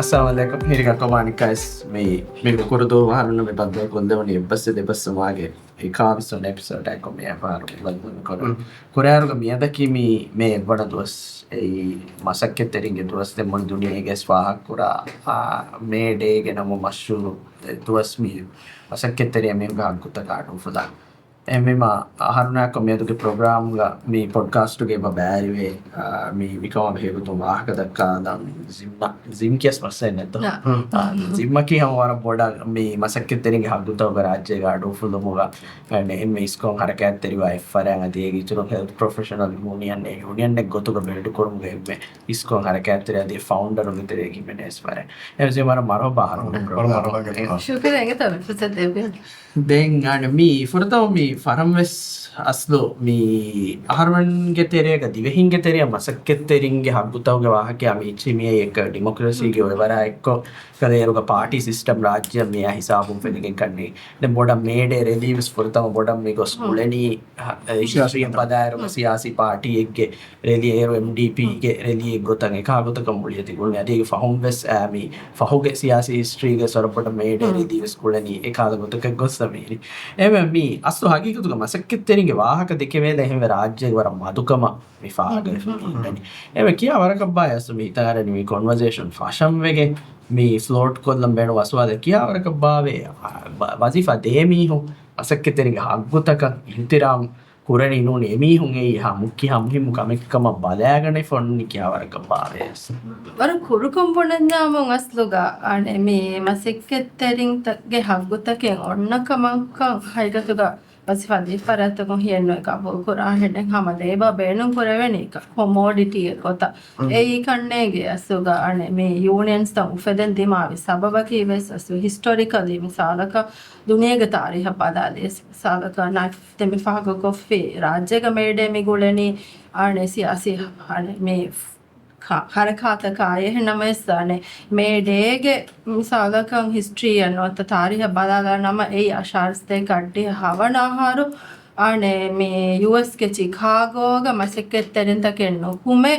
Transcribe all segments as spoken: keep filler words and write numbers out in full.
އައްސަލާމު ޢަލައިކުމް. ހިރިގަ ކޮމާނިކައިސް މި، މި ކުރުދޫ އަހަރުން މި ބައްދަލު ކޮށްލެވުނީ އެއްބަސް ދެބަސް މާގެ އެކާވީސް ވަނަ އެޕިސޯޑަކަށް މި އެފްއާރު ކުރަން. ކުރާއިރުގަ މިއަދަކީ މި މޭ އެއްވަނަ ދުވަސް. އެއީ މަސައްކަތްތެރިންގެ ދުވަސް. ދެން މުޅި ދުނިޔޭގެ ވެސް ފާހަގަކުރާ، އާ، މޭ ޑޭގެ ނަމުން މަޝްހޫރު ދުވަސް މި މަސައްކަތްތެރިޔާ މީހުންގެ ހައްގުތަކާ އަޑުއުފުލާ. އެހެންވީމަ، އަހަރުންނާއެކު މިއަދުގެ ޕްރޮގްރާމްގަ މި ޕޮޑްކާސްޓުގެ އެބަ ބައިވެރިވޭ، އާ، މި މިކަމާ ބެހޭގޮތުން ވާހަކަ ދައްކާލަން ޒިންމަ، ޒިން ކިޔަސް މައްސަލައެއް ނެތްތޯ؟ ނާ. އާ، ޒިންމަކީ ހަމަ ވަރަށް ބޮޑަށް މި މަސައްކަތްތެރިންގެ ހައްގުތަކުގެ ރާއްޖޭގަ އަޑުއުފުލުމުގަ އެންމެ އިސްކޮށް ހަރަކާތްތެރިވާ އެއްފަރާތް އަދި އޭގެ އިތުރުން ހެލްތް ޕްރޮފެޝަނަލް ޔޫނިއަން، އެ ޔޫނިއަންއެއް ގޮތުގަ ބިލްޑް ކުރުމުގެ އެންމެ އިސްކޮށް ހަރަކާތްތެރި އަދި ފައުންޑަރުގެ ތެރެއަކީ މެނޭސް ފަރެ. އެ ޒިމަރ މަރުހަބާ ހަރުން މަރު ޕްރޮގްރާމް. މަރު ޝުކުރިއްޔާ އެނގޭތޯ މި ފުރުސަތު ދެއްވި. ދެން އަނެ މި ފުރަތަމަ މި ފަރަން ވެސް އަސްލު މި އަހަރުމެންގެ ތެރޭގަ ދިވެހިންގެ ތެރެއަށް މަސައްކަތްތެރިންގެ ހައްގުތަކުގެ ވާހަކަ މި އިއްޗި މިއީ އެކަ ޑިމޮކްރަސީގެ އޮއްވަރާ އެއްކޮށް ކަލޭރުގަ ޕާޓީ ސިސްޓަމް ރާއްޖެ މިއާ ހިސާބުން ފެނިގެން ކަންނޭ. ދެން ބޮޑަށް މޭ ޑޭ ރެލީ ވެސް ފުރަތަމަ ބޮޑަށް މި ގޮސް ހުން. އުޅެނީ ހަ-، އެ، ހިސްޓްރީއަށް ހިސްޓްރީއަށް ބަލާއިރުގަ ސިޔާސީ ޕާޓީއެއްގެ ރެލީ އޭރު އެމްޑީޕީގެ ރެލީއެއް ގޮތަށް އެކާ ގޮތަކަށް މުޅިއަދި ގުޅުން. އަދި އޭގެ ފަހުން ވެސް އާ، މި ފަހުގެ ސިޔާސީ ހިސްޓްރީގެ ސޮރަބޮޑަށް މޭ ޑޭ ރެލީ ވެސް ގުޅެނީ އެކާލަ ގޮތަކަށް ގޮސް މިހިރީ. އެމެ މި އަސްލު ހަގީގަތުގަ މަސައްކަތްތެރިންގެ ވާހަކަ ދެކެވޭލެ އެހެންވެ ރާއްޖޭގެ ވަރަށް މަދުކަމަށް މި ފާހަގަވެފަ މި އިންނަނީ. އެމެ ކިޔާ ވަރަކަށް ބާ އަސްލު މި ހިތަށް އަރަނީ މި ކޮންވަސޭޝަން ފަށަން ވެގެން މި ފްލޯޓް ކޮށްލަން ބޭނުން ސުވާލެއް ކިޔާ ވަރަކަށް ބާވޭ. ވަ-، ވަޒީފާ ދޭ މީހުން މަސައްކަތްތެރިންގެ ހައްގުތަކަށް އިހްތިރާމް ކުރަނީ ނޫނީ އެމީހުން އެއީ ހަ-، މުއްކި ހަ-، މުހިއްމު ކަމެއް ކަމަށް ބަލާގަނެފަ އޮންނި ކިޔާ ވަރަކަށް ބާވޭ. ވަރަށް ކުރުކޮށް ބުނަންޏާމުން އަސްލުގަ އަނެ މި މަސައްކަތްތެރިންގެ ހައްގުތަކެއް އޮންނަ ކަމަކަށް ހަގީގަތުގަ ވަޒީފާ ދޭ ފަރާތްތަކުން ހިޔެއްނުވެ ގަބޫލު ކުރާ ހެން ހަމަ ލޭބާ ބޭނުން ކުރެވެނީ ކޮ-، ކޮމޯޑިޓީއެއް ގޮތަށް. އެއީ ކަންނޭނގެ އަސްލުގަ އަނެ މި ޔޫނިއަންސްތައް އުފެދެން ދިމާވި ސަބަބަކީ ވެސް އަސްލު ހިސްޓޮރިކަލީ މިސާލަކަށް ދުނިޔޭގެ ތާރީހަށް ބަލާލި ސާލަކަށް ނާ ދެން މި ފާހަގަކޮށްފި ރާއްޖޭގަ މޭޑޭ މި ގުޅެނީ އަނެ ސިޔާސީ އަނެ މި ކަ-، ހަރަކާތަކާ އެހެން ނަމަވެސް އަނެ މޭޑޭގެ މިސާލަކަށް ހިސްޓްރީއަށް ނުވަތަ ތާރީހަށް ބަލާލާ ނަމަ އެއީ އަށާރަ ސަތޭކަ އަށްޑިހަ ހަވަނަ އަހަރު އަނެ މި ޔޫއެސްގެ ޗިކާގޯގަ މަސައްކަތްތެރިންތަކެއް ނުކުމެ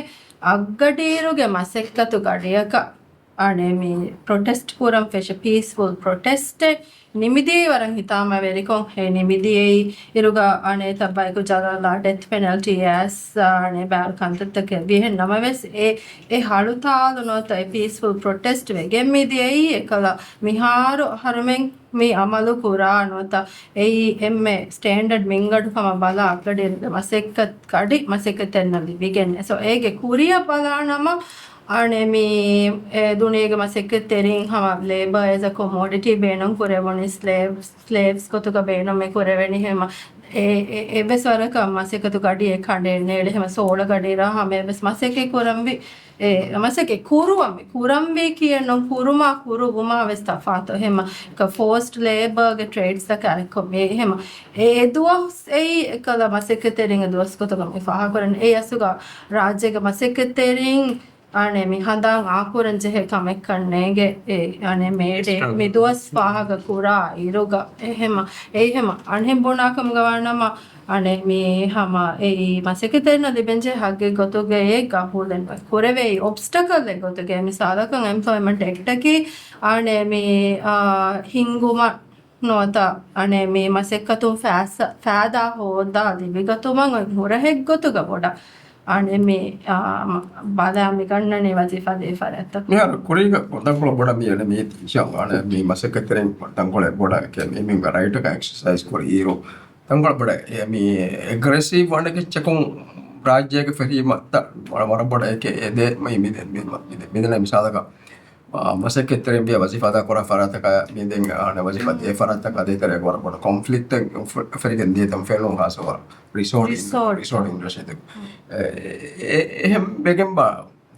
އަށްގަޑިއިރުގެ މަސައްކަތު ގަޑިއަކަށް އަނެ މި ޕްރޮޓެސްޓް ކުރަން ފެށި ޕީސްފުލް ޕްރޮޓެސްޓެއް ނިމިދީ ވަރަށް ހިތާމަވެރިކޮށް އެ ނިމިދިޔައީ އިރުގަ އަނެ ތައްބައިކު ޖަލާލާ ޑެތް ޕެނަލްޓީ އައިސް އަނެ ބާރު ކަންތައްތަކެއް ވިހެން ނަމަވެސް އެ، އެ ހަޅުތާލު ނުވަތަ އެ ޕީސްފުލް ޕްރޮޓެސްޓް ވެގެން މިދިޔައީ އެކަލަ މިހާރު އަހަރުމެން މި އަމަލު ކުރާ ނުވަތަ އެއީ އެންމެ ސްޓޭންޑަޑް މިންގަޑު ކަމަށް ބަލާ އަގަޑި މަސައްކަތް ގަޑި މަސައްކަތްތެރިންނަށް ލިބިގެން. ސޯ އޭގެ ކުރިއަށް ބަލާ ނަމަ އަނެ މި، އެ، ދުނިޔޭގެ މަސައްކަތްތެރިން ހަމަ ލޭބަ އެޒަ ކޮމޯޑިޓީ ބޭނުން ކުރެވުނީ ސްލޭވް، ސްލޭވްސް ގޮތުގަ ބޭނުން މި ކުރެވެނީ ހެމަ. އެ، އެ، އެއްވެސް ވަރަކަށް މަސައްކަތު ގަޑިއެއް ކަނޑެއް ނޭޅި ހެމަ ސޯޅަ ގަޑިއިރާ ހަމަ އެއްވެސް މަސައްކަތް ކުރަންވީ. އެ، މަސައްކަތް ކުރުވަންވީ، ކުރަންވީ ކިޔެއް ނޫން، ކުރުމާ ކުރުވުމާ ވެސް ތަފާތު. ހެމަ ފޯސްޑް ލޭބަރގެ ޓްރޭޑްސް ތަކާ އެއްކޮށް މި ހެމަ އެ، އެ ދުވަސް އެއީ އެކަލަ މަސައްކަތްތެރިންގެ ދުވަސް ގޮތުގަ މި ފާހަގަކުރަން. އެ އަސުގަ ރާއްޖޭގެ މަސައްކަތްތެރިން އަނެ މި ހަނދާން އާކުރަން ޖެހޭ ކަމެއްކަން ނޭނގެ. އެ އަނެ މޭޑޭ މި ދުވަސް ފާހަގަ ކުރާ އިރުގަ އެހެމަ، އެހެމަ އަނެ ބުނާ ކަމުގަ ވާނަމަ އަނެ މި ހަމަ އެއީ މަސައްކަތްތެރިންނަށް ލިބެންޖެހޭ ހައްގެއް ގޮތުގައޭ ގަބޫލެއް ނުވޭ. ކުރެވޭ އޮބްސްޓަކަލްއެއް ގޮތުގައޭ. މިސާލަކަށް އެމްޕްލޯއިމަންޓް އެކްޓަކީ އަނެ މި، އާ، ހިންގުމަށް ނުވަތަ އަނެ މި މަސައްކަތުން ފައިސާ، ފައިދާ ހޯދާ ލިބިގަތުމަށް އޮތް ހުރަހެއްގޮތުގަ ބޮޑަށް އަނެ މި، އާ، މަ-، ބަލާ މި ގަންނަނީ ވަޒީފާ ދޭ ފަރާތްތައް. މިހާރު ކުރީގަ ތަންކޮޅެއް ބޮޑަށް މި އަނެ މީ އިންޝާﷲ އަނެ މި މަސައްކަތްތެރިން ތަންކޮޅެއް ބޮޑަށް އެކޭ މި މި ރައިޓަކަށް އެކްސަސައިޒް ކުރި އިރު ތަންކޮޅެއް ބޮޑަށް އެ މި އެގްރެސިވް ވަނެ ކެއްޗަކުން ރާއްޖޭގެ ފެށީމަ ތަ-، ވަރަށް، ވަރަށް ބޮޑަށް އެކޭ އެ ދޭ މި، މި، މި، މި، މި، މިދެންނެ މިސާލަކަށް އާ، މަސައްކަތްތެރިން ވިޔަ ވަޒީފާ އަދާކުރާ ފަރާތަކާ މި ދެން، އާ، ވަޒީފާ ދޭ ފަރާތަކާ ދޭތެރޭގަ ވަރަށް ބޮޑަށް ކޮންފްލިކްޓެއް އުފެ-، އުފެދިގެން ދިޔަތަން ފެނުނު ހާސްވަރ ރިސޯޓް އިން-، ރިސޯޓް. ރިސޯޓް އިންޑަސްޓްރީތަކު. އެ، އެ، އެ، އެހެން ވެގެން ބާ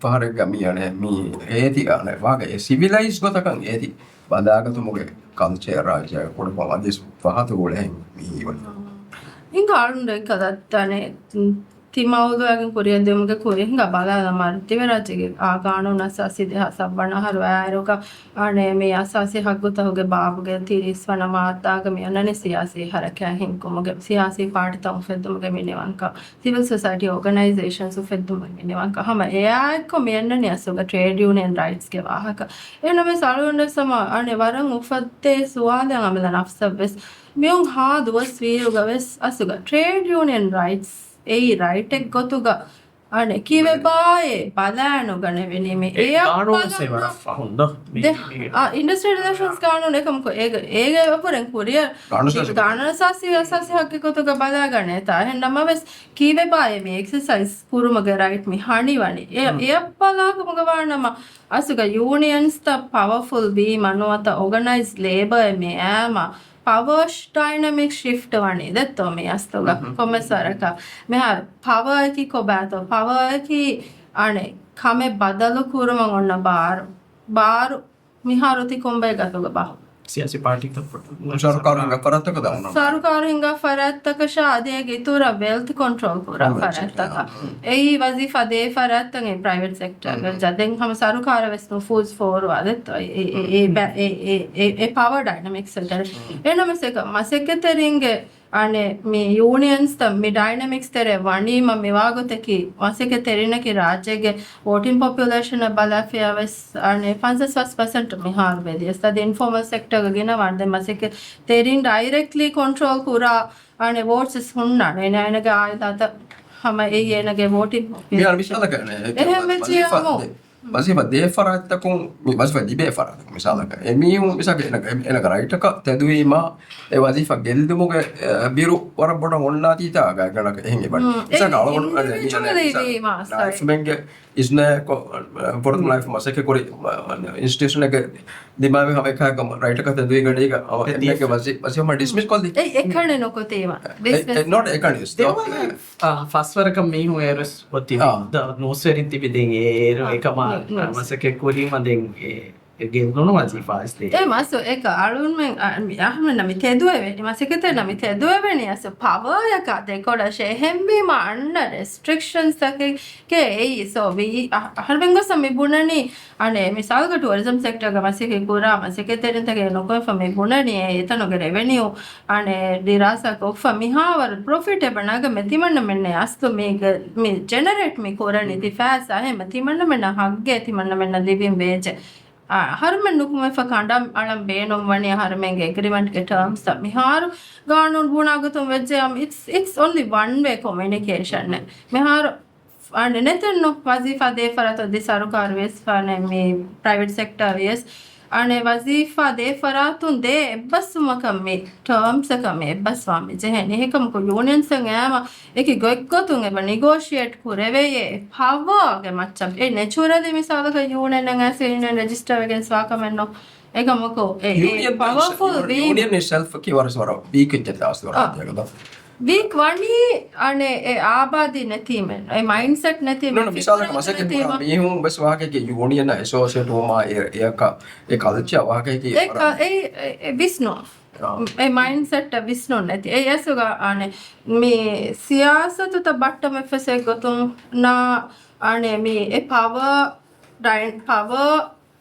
ފަހަރެއްގަ މި އަނެ މި އޭތި އަނެ ވާގެ އެ ސިވިލައިޒް ގޮތަކަށް އޭތި ބަލާގަތުމުގެ ކަލްޗަރ ރާއްޖޭގަ ކުޑަކޮށް އަދިސް ފަހަތު ގުޅެހެން މި ހީވަނީ. އިނގާ އަޅުން ރެއްގަ ދައްތަނެ ތި މައުޟޫއާގެ ކުރިއަށް ދިއުމުގެ ކުރިން ހިނގާ ބަލާލަމާ، ދިވެ ރާއްޖޭގެ އާ ގާނޫނު އަސާސީ ދެހާސް ސައްވަނަ އަހަރު އައިރުގަ، އަނެ މި އަސާސީ ހައްގުތަކުގެ ބާބުގެ ތިރީސް ވަނަ މާއްދާގަ މި އަންނަނީ ސިޔާސީ ހަރަކާތް ހިންގުމުގެ، ސިޔާސީ ޕާޓީތައް އުފެއްދުމުގެ މި ނިވަންކަން، ސިވިލް ސޮސައިޓީ އޯގަނައިޒޭޝަންސް އުފެއްދުމުގެ މި ނިވަންކަން. ހަމަ އެއާއެއްކޮށް މި އަންނަނީ އަސްލުގަ ޓްރޭޑް ޔޫނިއަން ރައިޓްސްގެ ވާހަކަ. އެހެންނަމަވެސް އަޅުގަނޑުވެސް ހަމަ އަނެ ވަރަށް އުފައްދޭ ސުވާލެއް އަމިއްލަ ނަފްސަށްވެސް. މިއޮން ހާ ދުވަސް ވީއިރުގަވެސް އަސްލުގަ ޓްރޭޑް ޔޫނިއަން ރައިޓްސް އެއީ ރައިޓެއް ގޮތުގަ އަނެ ކީއްވެބާއޭ ބަލާނުގަނެވެނީ މި އެ އެއަށް ގާނޫނު ބަލަން ސޭވަރަށް ފަހުން ދޯ؟ މި، ދެ-، މި އާ، އިންޑަސްޓްރިއަލް ރިލޭޝަންސް ގާނޫނު އެކަމަކު އޭގެ، އޭގެ އެއަށްވުރެން ކުރިއަށް ގާނޫނު ގާނޫނު އަސާސީ، އަސާސީ ހައްގެއް ގޮތުގަ ބަލާގަނޭތާ. އެހެން ނަމަވެސް ކީއްވެބާއޭ މި އެކްސަސައިޒް ކުރުމުގެ ރައިޓް މި ހަނިވަނީ؟ އެ، އެއަށް ބަލާކަމުގަ ވާނަމަ އަސްލުގަ ޔޫނިއަންސްތައް ޕަވަފުލް ވީމަ ނުވަތަ އޯގަނައިޒް ލޭބަރެއް މި އައީމަ ޕަވަރ ޑައިނަމިކް ޝިފްޓް ވަނީ ދެއްތޯ މި އަސްލުގަ؟ ކޮންމެސް ވަރަކަށް މިހާރު ޕަވަރއަކީ ކޮބާތޯ؟ ޕަވަރއަކީ އަނެ ކަމެއް ބަދަލު ކުރުމަށް އޮންނަ ބާރު. ބާރު މިހާރު ތި ކޮންބައި ގަތުގަ ބާރު؟ ސިޔާސީ ޕާޓީތައް ސަރުކާރު ހިނގާ ފަރާތްތަކަށް ދާން. ސަރުކާރު ހިނގާ ފަރާތްތަކަށާ އަދި އޭގެ އިތުރަށް ވެލްތް ކޮންޓްރޯލް ކުރާ ފަރާތްތަކަށް. އެއީ ވަޒީފާ ދޭ ފަރާތްތައް އެ ޕްރައިވެޓް ސެކްޓަރގަ. ދެން ހަމަ ސަރުކާރަށް ވެސް ނުފޫޒް ފޯރުވާ ދެއްތޯ އެ، އެ، އެ، އެ ޕަވަރ ޑައިނަމިކްސް ތެރޭ. އެހެންނަމަވެސް އެކަ މަސައްކަތްތެރިންގެ އަނެ މި ޔޫނިއަންސްތައް މި ޑައިނަމިކްސް ތެރޭ ވަނީމަ މި ވާގޮތަކީ މަސައްކަތްތެރިންނަކީ ރާއްޖޭގެ ވޯޓިން ޕޮޕިއުލޭޝަނަށް ބަލާފިޔާވެސް އަނެ ފަންސާސް ފަސް ޕަސެންޓް މިހާރު ވެދިޔަސް އަދި އިންފޯމަލް ސެކްޓަރގަ ގިނަވާން ދެން މަސައްކަތްތެރިން ޑައިރެކްޓްލީ ކޮންޓްރޯލް ކުރާ އަނެ ވޯޓްސް ހުންނާނެ. އޭނާ އޭނާގެ އާއިލާތައް ހަމަ އެއީ އޭނާގެ ވޯޓިން ޕޮޕިއުލޭޝަން. އެހެން ވެއްޖިއްޔާމު ވަޒީފާ ދޭ ފަރާތްތަކުން މި ވަޒީފާ ލިބޭ ފަރާތްތަކުން މިސާލަކަށް އެމީހުން މިސާލަކަށް އޭނަ، އޭނަގެ ރައިޓަކަށް ތެދުވީމާ އެ ވަޒީފާ ގެއްލުމުގެ، އެ، ބިރު ވަރަށް ބޮޑަށް އޮންނާތީތާ ގާތްގަނޑަކަށް އެހެން އެބަ. މިސާލަކަށް އަޅުގަނޑު ލައިފްމެންގެ އިސްނައެއް ކޮ، ފުރަތަމަ ލައިފް މަސައްކަތް ކުރި އިންސްޓިޓިއުޝަނެއްގެ ދިމާވި ހަމަ އެކަހަކަށް ރައިޓަކަށް ތެދުވި ގަޑީގަ ވަޒީފާ ޑިސްމިސް ކޮށްލި. އެ އެކަނި ނުކޮތީމަ. އެ ނޯޓް އެކަނި. ފަސްވަރަކަށް މީހުން އޭރުވެސް އޮތީ. ދަ ނޫސްވެރިން ތިބި ދެން އޭރު އެކަމާ މަސައްކަތް ކުރީމަ ދެން އެ، އެ ގެއްލުނު ވަޒީފާ އެސް ދޭ. އެ މަސް އެކަ އަޅުންމެން އަ، މި އަހަރުމެންނަށް މި ތެދުވެވެނީ، މަސައްކަތެއްނަށް މި ތެދުވެވެނީ އަސް ޕަވަރއަކާ ދެކޮޅަށް އެހެންވީމަ އަންނަ ރެސްޓްރިކްޝަންސްތަކެއް ކޭ އެއީ؟ ސޯ ވީ އަ، އަހަރުމެން ގޮސް މި ބުނަނީ އަނެ މިސާލުގަ ޓޫރިޒަމް ސެކްޓަރގަ މަސައްކަތް ކުރާ މަސައްކަތްތެރިންތަކެއް ނުކުމެފަ މި ބުނަނީ އެ އެތަނުގެ ރެވެނިއު އަނެ ދިރާސާ ކޮށްފަ މިހާވަރު ޕްރޮފިޓް އެބަ ނަގަމެ ތިމަންނަމެންނަށް އަސްލު މީގެ މި ޖެނެރޭޓް މި ކުރަނީ ތި ފައިސާ އެހެން ތިމަންނަމެންނަށް ހައްގޭ ތިމަންނަމެންނަށް ލިބިން ވޭޖެ. އަ، އަހަރުމެން ނުކުމެފަ ކަނޑަ އަޅަން ބޭނުން ވަނީ އަހަރުމެންގެ އެގްރިމެންޓްގެ ޓާމްސްތައް މިހާރު ގާނޫނު ބުނާ ގޮތުން ވެއްޖެ އަމް އިޓްސް، އިޓްސް އޮންލީ ވަން ވޭ ކޮމިއުނިކޭޝަން. މިހާރު އަނެ ނެތެއްނު ވަޒީފާ ދޭ ފަރާތު އަދި ސަރުކާރު ވިޔަސް ފާނެ މި ޕްރައިވެޓް ސެކްޓާ ވިޔަސް އަނެ ވަޒީފާ ދޭ ފަރާތުން ދޭ އެއްބަސްވުމަކަށް މި ޓާމްސްއަކަށް މި އެއްބަސްވާ މި ޖެހެނީ. އެހެކަމަކު ޔޫނިއަންސްއަށް އައިމަ އެކި ގޮތްގޮތުން އެބަ ނިގޯޝިއޭޓް ކުރެވެޔޭ ޕަވާގެ މައްޗަށް. އެ ނެޗުރަލީ މިސާލަކަށް ޔޫނިއަންއަށް އައިސް ޔޫނިއަން ރެޖިސްޓާ ވެގެން ސްވާ ކަމެއްނު. އެކަމަކު އެ، އެ ޔޫނިއަން ޕަވަރފުލް ވީ. ޔޫނިއަން އިޓްސެލްފް ކީ ވަރަށް ވީކް ވެއްޖެ ދާސް ވަރަށް. ވީކް ވަނީ އަނެ އެ އާބާދީ ނެތީމެ، އެ މައިންޑްސެޓް ނެތީމެ، ނޫން، މިސާލަކަށް މަސައްކަތް ކުރާ މީހުން ވެސް ވާހަކައެކޭ ޔޫނިއަން އެސޯސިއޭޓް ވުމާ އެ، އެއަކަށް އެ ކަލްޗާ ވާހަކައެކޭ އެ ކަ-، އެ، އެ، އެ ވިސްނު. އެ މައިންޑްސެޓް ވިސްނުން ނެތި. އެ އެސުގަ އަނެ މި ސިޔާސަތުތައް ބައްޓަމެއް ފެސެއް ގޮތުން ނާ އަނެ މި އެ ޕަވަ ޑައި-، ޕަވަ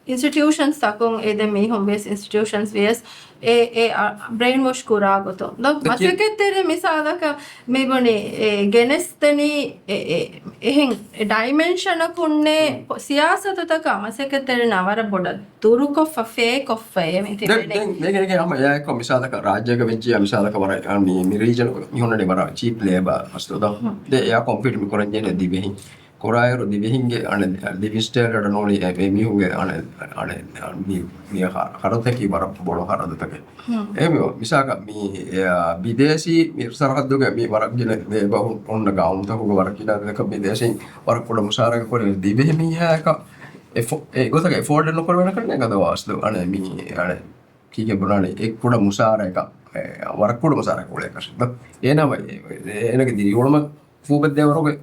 އިންސްޓިޓިއުޝަންސް ތަކުން އެ ދެ މީހުން ވިޔަސް އިންސްޓިޓިއުޝަންސް ވިޔަސް އެ، އެ، އަ، ބްރެއިން ވޮޝް ކުރާ ގޮތުން. ދޯ ދެކެ- މަސައްކަތްތެރި މިސާލަކަށް މިބުނި އެ ގެނެސްދެނީ އެ، އެ، އެހެން ޑައިމެންޝަނަކުންނޭ ސިޔާސަތުތަކާ މަސައްކަތްތެރިންނާ ވަރަށް ބޮޑަށް ދުރުކޮށްފަ ފޭކޮށްފައޭ މި ދެ-، ތިބެނީ. ދެން ދެން ހަމަ އެއާއެކު މިސާލަކަށް ރާއްޖޭގަ ވެއްޖިއްޔާ މިސާލަކަށް ވަރަށް މި، މި ރީޖަން މި ހުންނަނީ ވަރަށް ޗީޕް ލޭބަ އަސްލު ދޯ. ދެ އެއާ ކޮމްޕީޓް މި ކުރަންޖެހޭ ދިވެހިން. ކުރާއިރު ދިވެހިންގެ އަނެއް ލިވިން ސްޓޭންޑަޑް ނޫނީ އެ، އެ މީހުންގެ އަނެއް، އަނެއް މި، މި ހަ-، ހަރަދަކީ ވަރަށް ބޮޑު ހަރަދަތަކެއް. އެ މި މިސާކަށް މި، އެ، ބިދޭސީ މި ސަރަހައްދުގެ މި ވަރަށް ގިނަ ލޭބަ ހު-، ހުންނަ ގައުމުތަކުގެ ވަރަށް ގިނަ ލެކަ ބިދޭސީން ވަރަށް ކުޑަ މުސާރަ ކުރި ދިވެހި މީހާއަކަށް އެ ފޯ-، އެ ގޮތަކަށް އެފޯޑް ނުކުރެވޭނެ ކަންނޭނގެ ދޯ އަސްލު އަނެއް މި އަނެއް ކީކޭ ބުނާނީ އެ ކުޑަ މުސާރައަކަށް، އެ، ވަރަށް ކުޑަ މުސާރައަކަށް އުޅޭކަށެއް. އޭނާ ވަ-، އޭނާގެ ދިރިއުޅުމަށް ފޫބެއްދޭވަރުގެ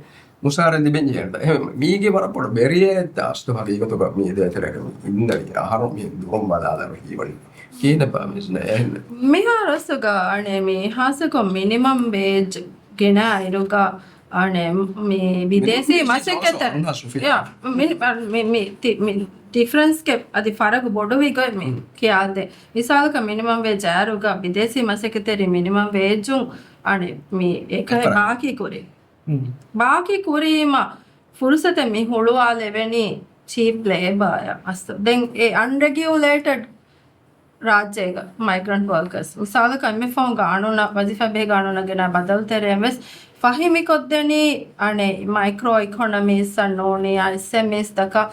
މުސާރަ ލިބެންޖެހޭނެ. އެހެން މީގެ ވަރަށް ބޮޑު ބެރިއަރެއް އަސްލު ހަގީގަތުގަ މީ ދޭތެރޭގަ މި އިންނަނީ. އަހަރު މި ދުރުން ބަލާލަރު ހީވަނީ. ކިހިނެއްބާ މިސްނަ އެހެން. މިހާރު އަސްލުގަ އަނެއް މި ހާއްސަކޮށް މިނިމަމް ވޭޖް ގެނައިރުގަ އަނެ މި ބިދޭސީ މަސައްކަތް މި ޑިފްރެންސްގެ އަދި ފަރަގު ބޮޑުވި ގޮތް މި ކިޔާދޭ. މިސާލަކަށް މިނިމަމް ވޭޖް އައިރުގަ ބިދޭސީ މަސައްކަތްތެރި މިނިމަމް ވޭޖުން އަނެ މި އެކަހެ ބާކީ ކުރި ބާކީ ކުރީމަ ފުރުސަތެއް މި ހުޅުވާލެވެނީ ޗީޕް ލޭބާއަށް. ދެން އެ އަންރެގިއުލޭޓެޑް ރާއްޖޭގަ މައިގްރަންޓް ވޯކަރސް މިސާލަކަށް އެންއެފްއޯ ގާނޫނަށް ވަޒީފާ ބެހޭ ގާނޫނަށް ގެނައި ބަދަލުތެރެއިން ވެސް ފަހި މިކޮށްދެނީ އަނެ މައިކްރޯ އިކޮނޮމީސް އަށް ނޫނީ އެސްއެމްއީސް ތަކަށް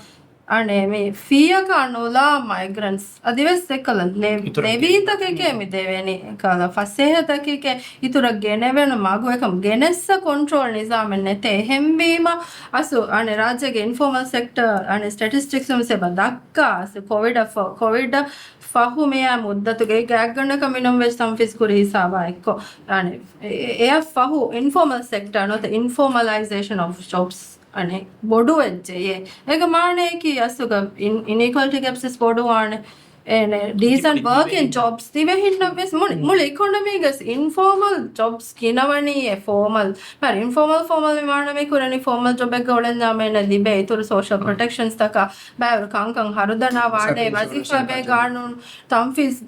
އަނެ މި ފީއަކަށް ނުލާ މައިގްރަންޓްސް އަދިވެސް އެކަލަ ނެ- ނެވީތަކެކޭ މި ދެވެނީ އެކަލަ ފަސޭހަތަކެކޭ އިތުރަށް ގެނެވެނު މަގު އެކަމް ގެނެއްސަ ކޮންޓްރޯލް ނިޒާމެއް ނެތޭ. އެހެންވީމަ އަސު އަނެ ރާއްޖޭގެ އިންފޯމަލް ސެކްޓަރ އަނެ ސްޓެޓިސްޓިކްސް ވެސް އެބަ ދައްކާ އަސު ކޮވިޑަށް ފަ- ކޮވިޑަށް ފަހު މިއާ މުއްދަތުގެ ގާތްގަނޑަކަށް މިނުން ވެސް ތަންފީޒް ކުރި ހިސާބާ އެއްކޮށް އަނެ އެ- އެއަށް ފަހު އިންފޯމަލް ސެކްޓަރ ނުވަތަ އިންފޯމަލައިޒޭޝަން އޮފް ޖޮބްސް އަނެ ބޮޑުވެއްޖެޔޭ. އޭގެ މާނައަކީ އަސުގަ އިން- އިނީކުއަލިޓީ ގެޕްސް ވެސް ބޮޑުވާނެ. އޭނެ ޑީސަންޓް ވަރކިން ޖޮބްސް ދިވެހިންނަށް ވެސް މުޅި މުޅި އިކޮނޮމީގަސް އިންފޯމަލް ޖޮބްސް ގިނަވަނީ އެ ފޯމަލް މަރި އިންފޯމަލް ފޯމަލް މި މާނަ މި ކުރަނީ ފޯމަލް ޖޮބެއްގަ އުޅެންޏާމެންނަށް ލިބޭ އިތުރު ސޯޝަލް ޕްރޮޓެކްޝަންސް ތަކާ ބައިވަރު ކަންކަން ހަރުދަނާ ވާނެ ވަޒީފާ ބޭ ގާނޫނު ތަންފީޒް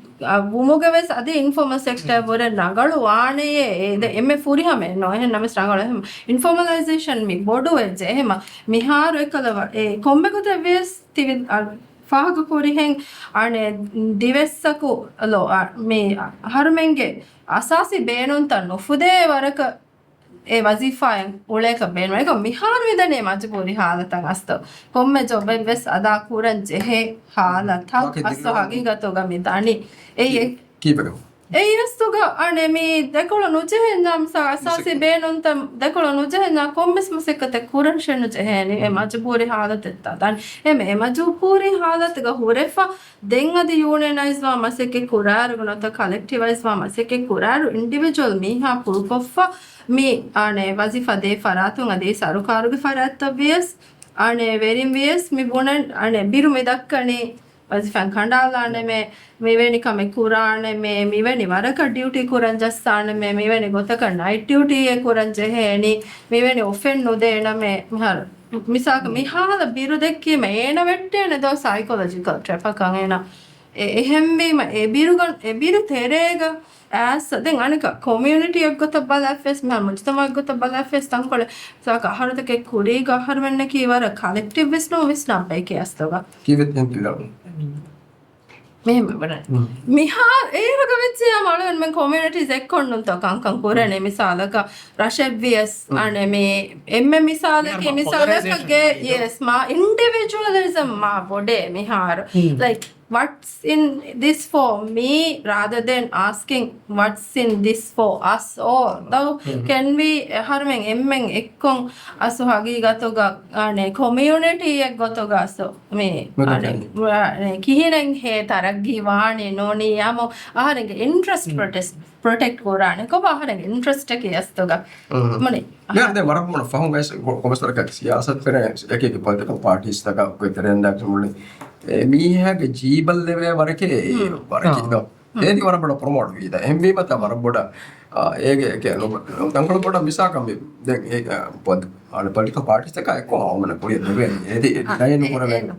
ވުމުގެ ވެސް އަދި އިންފޯމަލް ސެކްޓަރ ވުރެ ނަގަޅު ވާނެޔޭ އެ ދެ އެންމެ ފުރިހަމަ ނޯ އެހެން ނަމަސް ރަނގަޅު އެހެން އިންފޯމަލައިޒޭޝަން މި ބޮޑު ވެއްޖެ އެހެމަ މިހާރު އެކަލަ އެ ކޮންމެ ގޮތެއް ވިޔަސް ތިވި ފާހަގަ ކުރިހެން އަނެ ދިވެއްސަކު ލޯ މި ހަރުމެންގެ އަސާސީ ބޭނުންތައް ނުފުދޭ ވަރަކަށް އެ ވަޒީފާއެއް އުޅޭކަށް ބޭނުން. އެކަމް މިހާރު މިދަނީ މަޖުބޫރީ ހާލަތަށް އަސްތު. ކޮންމެ ޖޮބެއް ވެސް އަދާ ކުރަން ޖެހޭ ހާލަތަށް އަސްތު ހަގީގަތުގަ މި ދަނީ. އެއީ ކީއްވެގެން؟ އެއީ އަސްތުގަ އަނެ މި ދެކޮޅު ނުޖެހެންޏާ މިސާ އަސާސީ ބޭނުންތައް ދެކޮޅު ނުޖެހެންޏާ ކޮންމެސް މަސައްކަތެއް ކުރަން ޝެން ނުޖެހޭނީ އެ މަޖުބޫރީ ހާލަތެއްތާ ދަނީ. އެ މެ އެ މަޖުބޫރީ ހާލަތުގަ ހުރެފަ ދެން އަދި ޔޫނިއަނައިޒްވާ މަސައްކަތް ކުރާއިރު ނުވަތަ ކަލެކްޓިވައިޒްވާ މަސައްކަތް ކުރާއިރު އިންޑިވިޖުއަލް މީހާ ކުރުކޮށްފަ މި އަނެ ވަޒީފާ ދޭ ފަރާތުން އަދި ސަރުކާރުގެ ފަރާތްތައް ވިޔަސް އަނެ ވެރިން ވިޔަސް މި ބުނަން އަނެ ބިރު މި ދައްކަނީ ވަޒީފާ ކަނޑާލާނެމޭ، މިވެނި ކަމެއް ކުރާނެމޭ، މިވެނި ވަރަކަށް ޑިއުޓީ ކުރަން ޖައްސާނެމޭ، މިވެނި ގޮތަކަށް ނައިޓް ޑިއުޓީއެއް ކުރަން ޖެހޭނީ، މިވެނި އޮފެން ނުދޭނަމޭ، މިހާރު މިސާލަކަށް މި ހާލަ ބިރު ދެއްކީމަ އޭނަ ވެއްޓޭނެ ދޯ ސައިކޮލޮޖިކަލް ޓްރެޕަކަށް އޭނަ. އެ އެހެންވީމަ އެ ބިރުގަ އެ ބިރު ތެރޭގަ އައިސް ދެން އަނެކަ ކޮމިއުނިޓީއެއްގޮތަށް ބަލާފިޔަސް މިހާ މުޖުތަމައެއްގޮތަށް ބަލާފިޔަސް ތަންކޮޅެއް ސާކަ އަހަރުތަކެއް ކުރީގަ އަހަރުމެންނަކީ ވަރަށް ކަލެކްޓިވް ވިސްނުން ވިސްނާ ބައެކޭ އަސްލުގަ. ކީއްވެ ތެން ތިލަ؟ މިހާ އޭރުގަ ވެއްޖެޔާ މަޅުވެން މެން ކޮމިއުނިޓީސް އެއްކޮށްނުންތޯ ކަންކަން ކުރަނީ މިސާލަކަށް ރަށެއްވިޔަސް އަނެ މި އެންމެ މިސާލަކީ މިސާލަކަށް ގެ ޔެސް މާ އިންޑިވިޖުއަލިޒަމް މާ ބޮޑޭ މިހާރު ލައިކް what's in this for me rather than asking what's in this for us all. ދޯ ކެން ވީ އަހަރުމެން އެންމެން އެއްކޮށް އަސް ހަގީގަތުގަ އަނެ ކޮމިއުނިޓީއެއް ގޮތުގަ އަސް މި ކިހިނެއް ހޭ ތަރައްގީ ވާނީ ނޫނީ އަމު އަހަރެންގެ އިންޓްރެސްޓް ޕްރޮޓެސްޓް ޕްރޮޓެކްޓް ކުރާނެ ކޮބާ އަހަރެންގެ އިންޓްރެސްޓަކީ އަސްތުގަ މުނި ދެ ވަރަށް ބޮޑަށް ފަހުން ގޮސް ކޮމެސް ވަރަކަށް ސިޔާސަތް ފެރެން އެކި ޕޮލިޓިކަލް ޕާޓީސް ތަކާ އެ ތެރެން ދާ މުޅި އެ މީހާގެ ޖީބަލް ލެވޭ ވަރަކޭ ވަރަކީ ދޯ. އޭދި ވަރަށް ބޮޑަށް ޕްރޮމޯޓް ވީ ދާ. އެހެންވީމަ ތާ ވަރަށް ބޮޑަށް އޭގެ ތަންކޮޅު ބޮޑަށް މިސާކަށް ދެން އެ ޕޮލިޓިކަލް ޕާޓީސް ތަކާ އެއްކޮށް ހަމަ ކުރިއަށް ދެވޭނީ. އޭދި ޑަޔެއް ނުކުރެވޭނެ.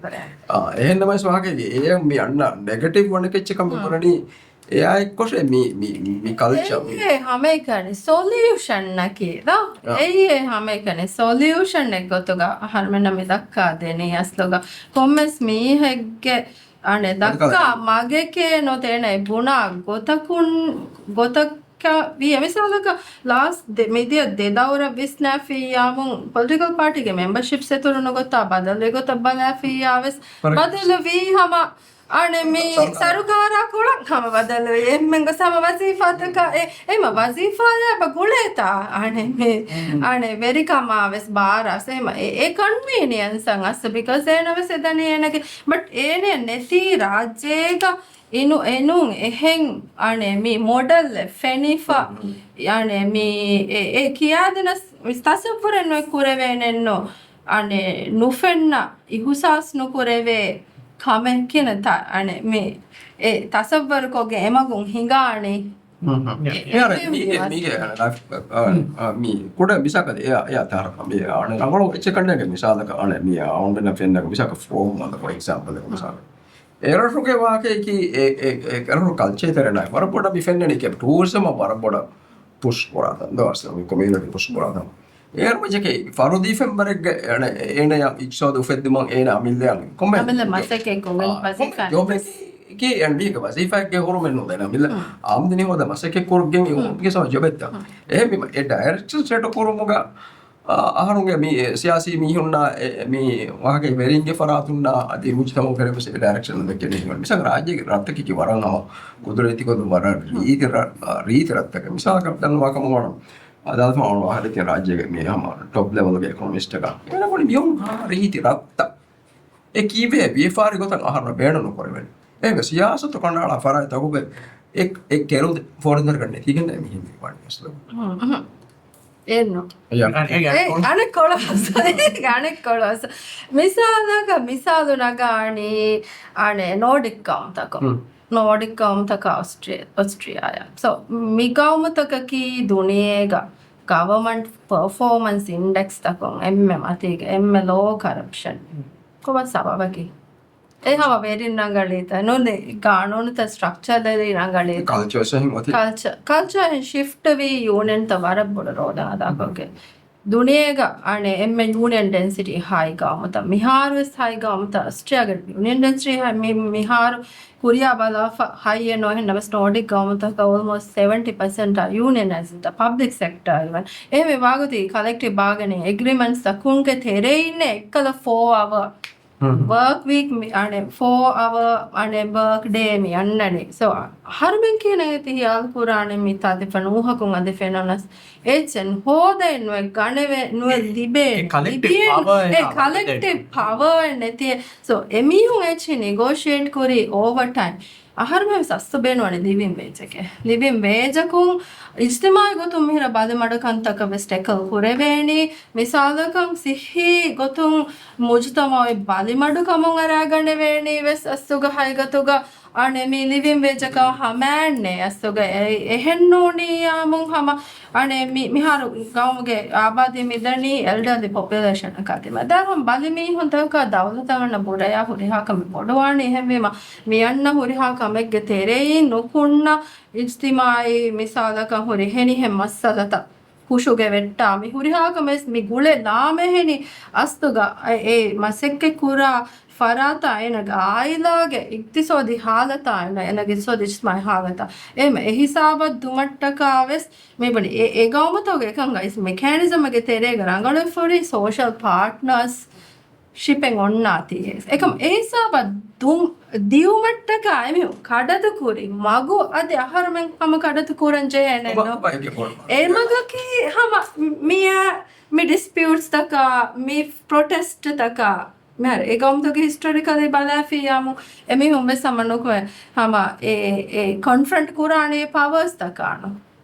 އެހެން ނަމަވެސް ވާހަކައިގެ އޭ މި އަންނަ ނެގެޓިވް ވަނަކެއްޗެއް ކަމެއް ކުރަނީ. އެއާ އެއްކޮށޭ މި، މި، މި ކަލްޗަރ މި. އެއީ ހަމައެކަނި ސޮލިއުޝަންއަކީ ދޯ. އެއީ ހަމައެކަނި ސޮލިއުޝަންއެއް ގޮތުގަ އަހަރުމެންނަށް މި ދައްކާ ދެނީ އަސްލުގަ. ކޮންމެސް މީހެއްގެ އަނެ ދައްކާ މަގެކޭ ނު ތޭނަ ބުނާ ގޮތަކުން، ގޮތަކަށް ވިޔަ މިސާލަކަށް ލާސްޓް ދެ، މިދިޔަ ދެ ދައުރަށް ވިސްނާފިއްޔާމުން ޕޮލިޓިކަލް ޕާޓީގެ މެމްބަޝިޕްސް އެތުރުނު ގޮތާ ބަދަލު އެގޮތަށް ބަލާފިއްޔާވެސް ބަދަލު ވީ ހަމަ އަނެ މި ސަރުކާރާ ކޮޅަށް ހަމަ ބަދަލުވި އެންމެންގެ ހަމަ ވަޒީފާތަކާ އެ، އެމަ ވަޒީފާޔާ ބަ ގުޅޭތާ އަނެ މި އަނެ ވެރިކަމާ ވެސް ބާރާސް އެމަ އެ، އެ ކޮންވީނިއަންސަށް އަސް ބިކޮސް އޭނަ ވެސް އެދަނީ އޭނަގެ ބަޓް އޭނެ ނެތީ ރާއްޖޭގަ އިނު އެނޫން އެހެން އަނެ މި މޮޑެލްއެއް ފެނިފަ އަނެ މި އެ، އެ ކިޔާދިނަސް ތަސައްވުރެއް ނު ކުރެވޭނެއްނު އަނެ ނުފެންނަ އިހުސާސް ނުކުރެވޭ ކަމެއް ކިނަ ތަ، އަނެ މި އެ ތަސައްވަރުކޮށްގެ އެމަގުން ހިނގާނީ. މި ކުޑަ މިސާލަކަށް އެ އާ މި އާނެ ރަނގަޅު އެއްޗެއް ކަންނޭނގެ މިސާލަކަށް އާނެ މި އާ އޮންނަ ފެންނަ މިސާލަކަށް ފޯމް ވަން ފޯ އެގްޒާމްޕަލް މިސާލަކަށް އެރަށުގެ ވާހަކައަކީ އެ އެ އެ އެރަށު ކަލްޗަރެއް ނާއި ވަރަށް ބޮޑަށް މި ފެންނަނީ ޓޫރިޒަމަށް ވަރަށް ބޮޑަށް ޕުޝް ކުރާތަން ދޯ އަސްލު މި ކޮމިއުނިޓީ ޕުޝް ކުރާތަން. އޭރުމަޖެކޭ ފަރުދީ ފެންވަރެއްގެ އޭނަ އޭނަޔަށް އިޤްތިޞާދު އުފެއްދުމަށް އޭނަ އަމިއްލަޔަށް ކޮންމެ އަމިއްލަ މަސައްކަތް ކޮންމެ ވަޒީފާ ޖޮބެއް ކީ އެންޑީގެ ވަޒީފާއެއްގެ ހުރުމެއް ނުދޭ އަމިއްލަ އާމްދަނީ ހޯދަ މަސައްކަތް ކުރުގެން އެ ހުރުމުގެ ސަމަ ޖޮބެއްތަ. އެހެންވީމަ އެ ޑައިރެކްޝަން ސެޓް ކުރުމުގަ އަ، އަހަރުގެ މި ސިޔާސީ މީހުންނާ އެ، މި ވާހަކަ ވެރިންގެ ފަރާތުންނާ އަދި މުޖްތަމައު ފެރެން ވެސް އެ ޑައިރެކްޝަން ދެއްކެނީ. މިސާލަށް ރާއްޖޭގެ ރަށްތަކަކީ ވަރަށް ހަމަ ގުދުރަތީ ގޮތުން ވަރަށް ރީތި ރަށް، ރީތި ރަށްތަކެއް. މިސާލަކަށް ދަންނަވާ ކަމަށް ވަނަ އަދާލަތު އަޅު އަހަރެކެ ރާއްޖޭގެ މި ހަމަ ޓޮޕް ލެވަލްގެ އެކޮނޮމިސްޓަކަށް އެނަކުނި މިއުން ރީތި ރަށްތައް އެ ކީއްވެ ވިޔަފާރި ގޮތަށް އަހަރު ބޭނުން ނުކުރެވެން. އޭގެ ސިޔާސަތު ކަނޑައަޅާ ފަރާތްތަކުގެ އެ، އެ ކެރު ފޯރިންދަރަކަށް ނެތިގެން މިހިން ވާނީ އަސްލު. އެއްނު. އެ، އަނެއް ކޮޅަސް، އަނެއް ކޮޅަސް. މިސާލަކަށް، މިސާލު ނަގާނީ، އަނެއް ނޯޑިކް ގައުމުތަކުން. ނޯޑިކް ގައުމުތަކާ އޮސްޓްރި-، އޮސްޓްރިއާޔާ. ސޯ، މި ގައުމުތަކަކީ ދުނިޔޭގަ ގަވަމަންޓް ޕަރފޯމަންސް އިންޑެކްސް ތަކުން އެންމެ މަތީގަ، އެންމެ ލޯ ކަރަޕްޝަން. ކޮބާ ސަބަބަކީ؟ އެ ހަމަ ވެރިން ރަނގަޅީތަ؟ ނޫނީ ގާނޫނުތައް ސްޓްރަކްޗަރލީ ރަނގަޅީތަ؟ ކަލްޗަރ ސެހިން އޮތީ. ކަލްޗަ-، ކަލްޗަރ ހެން ޝިފްޓް ވީ ޔޫނިއަންތައް ވަރަށް ބޮޑު ރޯލެއް އަދާކޮށްގެން. ދުނިޔޭގަ އަނެއް އެންމެ ޔޫނިއަން ޑެންސިޓީ ހައި ގައުމުތައް. މިހާރުވެސް ހައި ގައުމުތައް އޮސްޓްރިއާގެ ޔޫނިއަން ޑެންސިޓީ ހައި މި-، މިހާރު ކުރިޔާ ބަލާފަ ހައިއެއް ނޯ އެހެންނަމަސް ނޯޑިކް ގައުމުތަކަށް އޯލްމޯސްޓް ސެވެންޓީ ޕަސެންޓް އާ ޔޫނިއަނައިޒް އިން ދަ ޕަބްލިކް ސެކްޓަރ އިވެން. އެހެންވެ ވާގޮތީ ކަލެކްޓިވް ބާގެނިން އެގްރިމެންޓްސް ތަކުންގެ ތެރެއިން އެއްކަލަ ފޯ އަވަ ވަރކް ވީކް މި-، އަނެއް، ފޯ އަވަ، އަނެއް، ވަރކް ޑޭ މި އަންނަނީ. ސޯ، އަހަރުމެން ކިހިނެއް އެތި ހިޔާލު ކުރާނެ މި ތާ ދެފަ ނޫހަކުން އަދި ފެނަނަސް އެއްޗެއް ހޯދައެއް ނުވެ ގަނެވެ ނުވެ ލިބޭ، އެ ކަލެކްޓިވް ލިބޭ، ޕަވަރ އެ އެއް ކަލެކްޓިވް ޕަވަރ އެއް ނެތި. ސޯ، އެމީހުން އެއްޗެއް ނެގޯޝިއޭޓް ކުރީ އޯވަރ ޓައިމް. އަހަރުމެން ވެސް އަސްލު ބޭނުންވަނީ ލިވިން ވޭޖެކޭ. ލިވިން ވޭޖަކުން އިޖްތިމާއީ ގޮތުން މިހިރަ ބަލިމަޑުކަންތަކަށް ވެސް ޓެކަލް ކުރެވޭނީ. މިސާލަކަށް ސިއްހީ ގޮތުން މުޖުތަމައު ބަލިމަޑުކަމުން އަރާގަނެވޭނީ ވެސް އަސްލުގަ ހައިގަތުގަ އަނެއް މި ލިވިން ވޭޖަކާ ހަމައެއްނެ އަސްލުގަ އެ-، އެހެން ނޫނިއްޔާމުން ހަމަ އަނެއް މި-، މިހާރު ގައުމުގެ އާބާދީ މިދަނީ އެލްޑަރލީ ޕޮޕިއުލޭޝަނަކާ ތިމަ. ދާ ހަމަ ބަލި މީހުންތަކަކާ ދައުލަތަށް އަންނަ ބުރަޔާ ހުރިހާ ކަމެއް ބޮޑުވާނީ. އެހެންވީމަ މި އަންނަ ހުރިހާ ކަމެއްގެ ތެރެއިން ނުކުންނަ އިޖްތިމާއީ މިސާލަކަށް ހުރި ހެނިހެން މައްސަލަތައް ކުށުގެ ވެއްޓާ މި ހުރިހާ ކަމެއް މި ގުޅޭ ލާމެހެނި އަސްލުގަ އެ، އެ މަސައްކަތް ކުރާ ފަރާތާ އޭނަގެ އާއިލާގެ އިޤްތިޞާދީ ހާލަތާ އޭނަ، އޭނަގެ އިޤްތިޞާދީ އިޖްތިމާއީ ހާލަތާ އެހެން އެ ހިސާބަށް ދުމަށްޓަކާ ވެސް މިބުނި އެ، އެ ގައުމުތަކުގެ އެކަން އައިސް މެކޭނިޒަމްގެ ތެރޭގަ ރަނގަޅުވެފަ ހުރި ސޯޝަލް ޕާޓްނާސް ޝިޕެއް އޮންނާތީ. އެކަމް އެ ހިސާބަށް ދު-، ދިއުމަށްޓަކާ އެމީހުން ކަޑަތު ކުރި މަގު އަދި އަހަރުމެން ހަމަ ކަޑަތު ކުރަން ޖެހޭނެއް ނޫން. އެ މަގަކީ ހަމަ މިޔާ މި ޑިސްޕިއުޓްސްތަކާ، މި ޕްރޮޓެސްޓްތަކާ، މިހާރު އެ ގައުމުތަކުގެ ހިސްޓޮރިކަލީ ބަލާފިއްޔާމު އެމީހުން ވެސް ހަމަ ނުކުމެ ހަމަ އެ، އެ ކޮންފްރަންޓް ކުރާނީ ޕަވަރސްތަކާ ނޫން.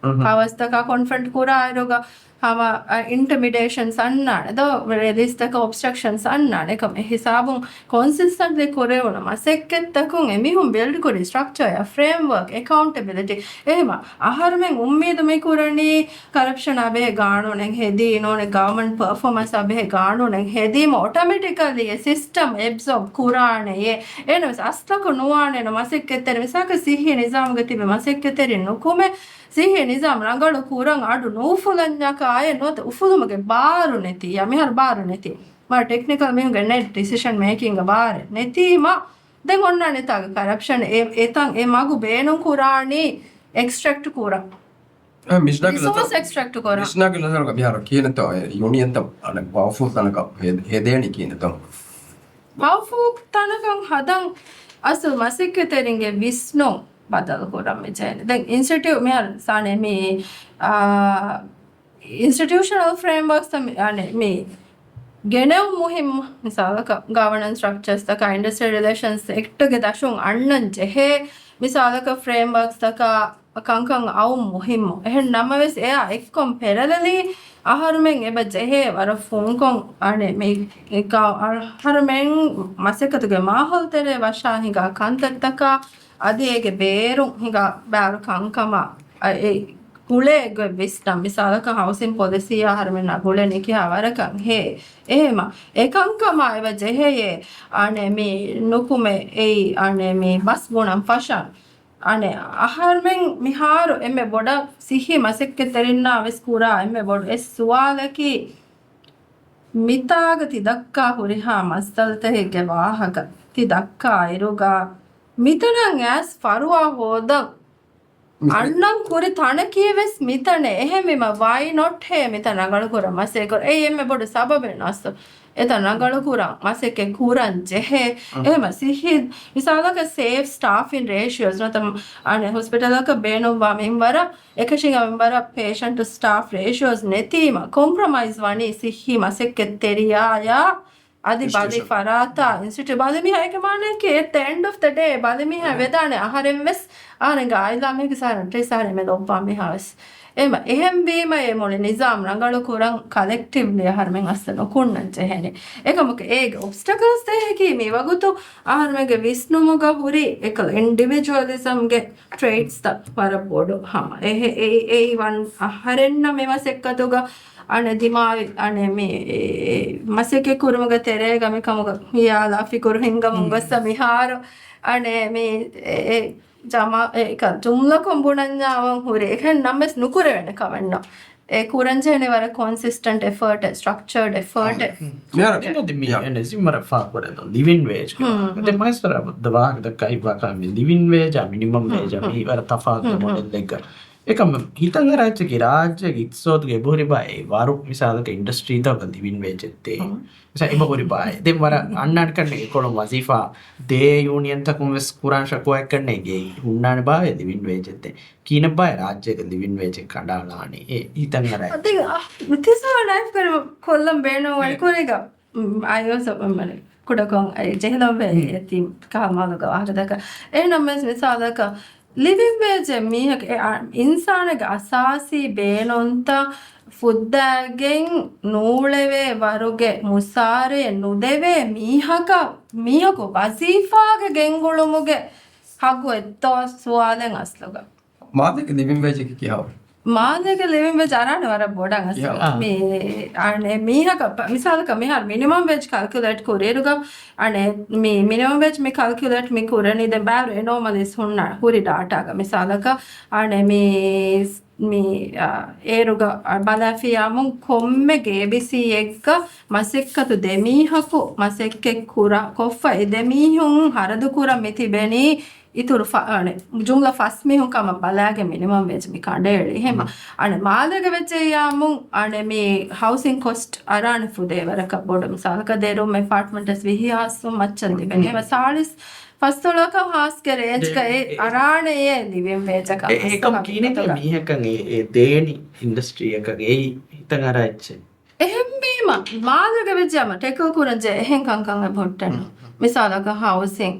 ޕަވަރސްތަކާ ކޮންފްރަންޓް ކުރާއިރުގަ ހަމަ، އަ، އިންޓިމިޑޭޝަންސް އަންނާނެ ދޯ، ރެލީސްތަކަށް އޮބްސްޓްރަކްޝަންސް އަންނާނެ. އެކަމް އެ ހިސާބުން ކޮންސިސްޓެންޓްލީ ކުރެވުނު މަސައްކަތްތަކުން އެމީހުން ބިލްޑް ކުރި ސްޓްރަކްޗާއާ ފްރޭމްވަރކް، އެކައުންޓެބިލިޓީ. އެހެމަ އަހަރުމެން އުއްމީދު މި ކުރަނީ ކަރަޕްޝަނާ ބެހޭ ގާނޫނެއް ހެދީ ނޫނެ، ގަވަމަންޓް ޕަރފޯމަންސާ ބެހޭ ގާނޫނެއް ހެދީމަ އޮޓޮމެޓިކަލީ އެ ސިސްޓަމް އެބްޒޯބް ކުރާނެޔޭ. އެހެނަސް އަސްލަކު ނުވާނެ މަސައްކަތްތެރި މިސާކަށް ސިއްހީ ނިޒާމުގަ ތިބި މަސައްކަތްތެރިން ނުކުމެ ސިއްހީ ނިޒާމް ރަނގަޅު ކުރަން އަޑު ނޫފުލަންޏާކާއެއް ނުވަތަ އުފުލުމުގެ ބާރު ނެތިއްޔާ، މިހާރު ބާރު ނެތި. މާ ޓެކްނިކަލް މީހުންގެ ނެޓް ޑިސިޝަން މޭކިންގ ބާރެއް ނެތީމަ، ދެން އޮންނާނެ ތާގަ ކަރަޕްޝަން އެ، އެތަން އެ މަގު ބޭނުން ކުރާނީ އެކްސްޓްރެކްޓް ކުރަން. އެ، މިސްޑާކި ރިސޯސް އެކްސްޓްރެކްޓް ކުރަން. މިސްޑާކި ނަޒަރުގަ މިހާރު ކިހިނެއްތޯ އެ ޔޫނިއަންތައް އަނެއް ޕަވަފުލް ތަނަކަށް ހެ-، ހެދޭނީ ކިހިނެއްތޯ؟ ޕަވަފުލް ތަނަކަށް ހަދަން އަސްލު މަސައްކަތްތެރިންގެ ވިސްނުން ބަދަލު ކުރަން މި ޖެހޭނެ. ދެން އިންސްޓިޓިއު-، މިހާރު ސާނެ މި، އާ، އިންސްޓިޓިއުޝަނަލް ފްރޭމްވަރކްސް ތައް މި، އަނެ، މި ގެނެވުން މުހިއްމު. މިސާލަކަށް ގަވަނަންސް ސްޓްރަކްޗާސްތަކާ، އިންޑަސްޓްރިއަލް ރިލޭޝަންސް އެކްޓްގެ ދަށުން އަންނަން ޖެހޭ. މިސާލަކަށް ފްރޭމްވަރކްސްތަކާ ކަންކަން އައުން މުހިއްމު. އެހެން ނަމަވެސް އެއާ އެއްކޮން ޕެރަލަލީ އަހަރުމެން އެބަ ޖެހޭ ވަރަށް ފުންކޮށް އަނެ މި އަހަރުމެން މަސައްކަތުގެ މާހައުލު ތެރޭ ވަށާ ހިނގާ ކަންތައްތަކާ އަދި އޭގެ ބޭރުން ހިނގާ ބާރު ކަންކަމާ އެ ގުޅޭ ގޮތް ވިސްނަން. މިސާލަކަށް ހައުސިން ޕޮލިސީއާ އަހަރުމެންނާ ގުޅެނީ ކިހާ ވަރަކަށް ހޭ؟ އެހެމަ އެކަންކަމާ އެބަ ޖެހެޔޭ. އަނެ މި ނުކުމެ އެއީ އަނެ މި ބަސް ބުނަން ފަށަން. އަނެ އަހަރުމެން މިހާރު އެންމެ ބޮޑަށް ސިއްހީ މަސައްކަތްތެރިންނާ ވެސް ކުރާ އެންމެ ބޮޑު އެއް ސުވާލަކީ، މިތާގަ ތި ދައްކާ ހުރިހާ މައްސަލަތަކެއްގެ ވާހަކަ ތި ދައްކާ އިރުގަ، މިތަނަށް އައިސް ފަރުވާ ހޯދަން އަންނަން ކުރި ތަނަކީ ވެސް މިތަނެއް. އެހެންވީމަ، ވައި ނޮޓް ހޭ މިތަން ރަނގަޅުކުރަން މަސައްކަތް ކުރަން؟ އެއީ އެންމެ ބޮޑު ސަބަބެއް ނޫން. އެތަން ރަނގަޅުކުރަން މަސައްކަތް ކުރަން ޖެހޭ. އެހެމަ ސިއްހީ މިސާލަކަށް ސޭފް ސްޓާފިން ރޭޝިއޯސް ނުވަތަ އަނެ ހޮސްޕިޓަލަކަށް ބޭނުންވާ މިންވަރަށް، އެކަށީގެ މިންވަރަށް ޕޭޝަންޓު ސްޓާފް ރޭޝިއޯސް ނެތީމަ، ކޮމްޕްރޮމައިޒް ވަނީ ސިއްހީ މަސައްކަތްތެރިޔާޔާ އަދި ބަލި އިންސްޓިޓިއުޝަން. ފަރާތާ އިންސްޓިޓިއު ބަލި މީހާ އޭގެ މާނައަކީ އެޓް ދަ އެންޑް އޮފް ދަ ޑޭ ބަލި މީހާ އެ. ވެދާނެ އަހަރެން ވެސް އަހަރެންގެ އާއިލާ މީހަކު ސާރ ޓްރީ ސާރ މެ ލޮބްވާ މީހާ ވެސް. އެމަ އެހެންވީމަ އެ މުޅި ނިޒާމް ރަނގަޅު ކުރަން ކަލެކްޓިވްލީ އަހަރުމެން އަސްލު ނުކުންނަން ޖެހޭނެ. އެކަމަކު އޭގެ އޮބްސްޓަކަލްސް ތަކަކީ މި ވަގުތު އަހަރުމެންގެ ވިސްނުމުގަ ހުރި އެކަލަ އިންޑިވިޖުއަލިޒަމްގެ ޓްރޭޓްސްތައް ވަރަށް ބޮޑު ހަމަ. އެހެ-، އެއީ، އެއީ ވަން އަހަރެންނަށް މި މަސައްކަތުގަ އަނެ ދިމާވި، އަނެ މި، އެ، މަސައްކަތް ކުރުމުގެ ތެރޭގަ މި ކަމުގަ ހިޔާލާ ފިކުރު ހިންގަމުން ގޮއްސަ މިހާރު، އަނެ މި، އެ، އެ، ޖަމާ، އެ، ކަ-، ޖުމްލަކޮށް ބުނަންޏާވަން ހުރި. އެކަން ނަމަވެސް ނުކުރެވޭނެ ކަމެއް ނޫން. އެ ކުރަންޖެހޭނެ ވަރަށް ކޮންސިސްޓެންޓް އެފަރޓެއް، ސްޓްރަކްޗަރޑް އެފަރޓެއް. މިހާރު އެނގޭ ދެ މި އެން އެސް މަރަށް ފާކުރެދޯ ލިވިން ވޭޖް. ދެ މައިސަރ ދަ ވާހަކަ ދައްކާ ހިއްވާ ކާ މި ލިވިން ވޭޖާ މިނިމަމް ވޭޖާ މި ވަރަށް ތަފާތު މޮޑެލްއެއްގަ. އެކަމް ހިތަށް އަރާ އެއްޗަކީ ރާއްޖޭގެ އިގްތިސޯދުގެ އެބަހުރި ބައެއް ވަރު މިސާލަކަށް އިންޑަސްޓްރީތަކަށް ލިވިން ވޭޖެއް ދޭ. މިސާ އެބަހުރި ބައެއް. ދެން ވަރަށް އަންނާނެ ކަންނޭނގެ ކޮޅުން ވަޒީފާ ދޭ ޔޫނިއަންތަކުން ވެސް ކުރާން ޝަކުވާއެއް ކަންނޭނގެ ހުންނާނެ ބާވޭ ލިވިން ވޭޖެއް ދޭ. ކިހިނެއްބާ ރާއްޖޭގެ ލިވިން ވޭޖެއް ކަނޑައަޅާނީ؟ އެ ހިތަށް އަރާ އެއްޗެއް. އަދި، އަ، ތިސާ ނައިފް ކުރި ކޮށްލަން ބޭނުން ވަނި ކުރީގަ، އައި އޯސް ކުޑަކޮށް އައި ޖެހިލަންވޭ އެތީ ކަހަލަ މާލުގަ ވާހަކަދައްކާ. އެހެންނަމަވެސް މިސާލަކަށް ލިވިން ވޭޖެއް މީހަކަށް އެ، އަ، އިންސާނެއްގެ އަސާސީ ބޭނުންތައް ފުއްދާގެން ނޫޅެވޭ ވަރުގެ މުސާރައެއް ނުދެވޭ މީހަކަށް، މީހަކު ވަޒީފާގަ ގެންގުޅުމުގެ ހައްގު އެއްތޯ ސުވާލެއް އަސްލުގަ. މާލޭގެ ލިވިން ވޭޖަކީ ކިހާވަރެއް؟ މާލޭގެ ލިވިން ވޭޖް އަރާނެ ވަރަށް ބޮޑަށް އަސްލު. ކިހާވަރެއް؟ މި، އަނެ، މީހަކަށް މިސާލަކަށް މިހާރު މިނިމަމް ވޭޖް ކަލްކިއުލޭޓް ކުރިއިރުގަ، އަނެ، މި މިނިމަމް ވޭޖް މި ކަލްކިއުލޭޓް މި ކުރަނީ ދެން ބާރު އެނޯމަލީސް ހުންނަ ހުރި ޑާޓާގަ. މިސާލަކަށް، އަނެ، މި، މި، އަ، އޭރުގަ، އަ، ބަލާފިޔާމުން ކޮންމެ ގޭބިސީއެއްގަ މަސައްކަތު ދެމީހަކު މަސައްކަތް ކުރާ، ކޮށްފަ އެ ދެމީހުން ހަރަދުކުރަން މި ތިބެނީ އިތުރު ފަ-، އަނެ، ޖުމްލަ ފަސް މީހުން ކަމަށް ބަލާގެން މިނިމަމް ވޭޖް މި ކަނޑައެޅީ. ހެމަ، މް. އަނެ، މާލޭގަ ވެއްޖެއްޔާމުން، އަނެ، މި ހައުސިން ކޮސްޓް އަރާނެ ފުދޭ ވަރަކަށް ބޮޑު. މިސާލަކަށް ދެ ރޫމް އެޕާޓްމަންޓް ވެސް ވިހި ހާސް މައްޗަށް ލިބެނީ. ހެމަ، ސާޅީސް ފަސްދޮޅަކަށް ހާސްގެ ރޭންޖްގަ އެ އެ އަރާނެ އެ ލިވިން ވޭޖަކަށް. އެ އެކަމް ކިހިނެއް މީހަކަށް އެ، އެ ދޭނީ އިންޑަސްޓްރީއަކަށް އެއީ ހިތަށް އަރާ އެއްޗެއް. އެހެންވީމަ، މާލޭގަ ވެއްޖެއްޔާމަ ޓެކްލް ކުރަން ޖެހޭ އެހެން ކަންކަން އެބަހުއްޓެއް ނޫން. މް. މިސާލަކަށް ހައުސިން،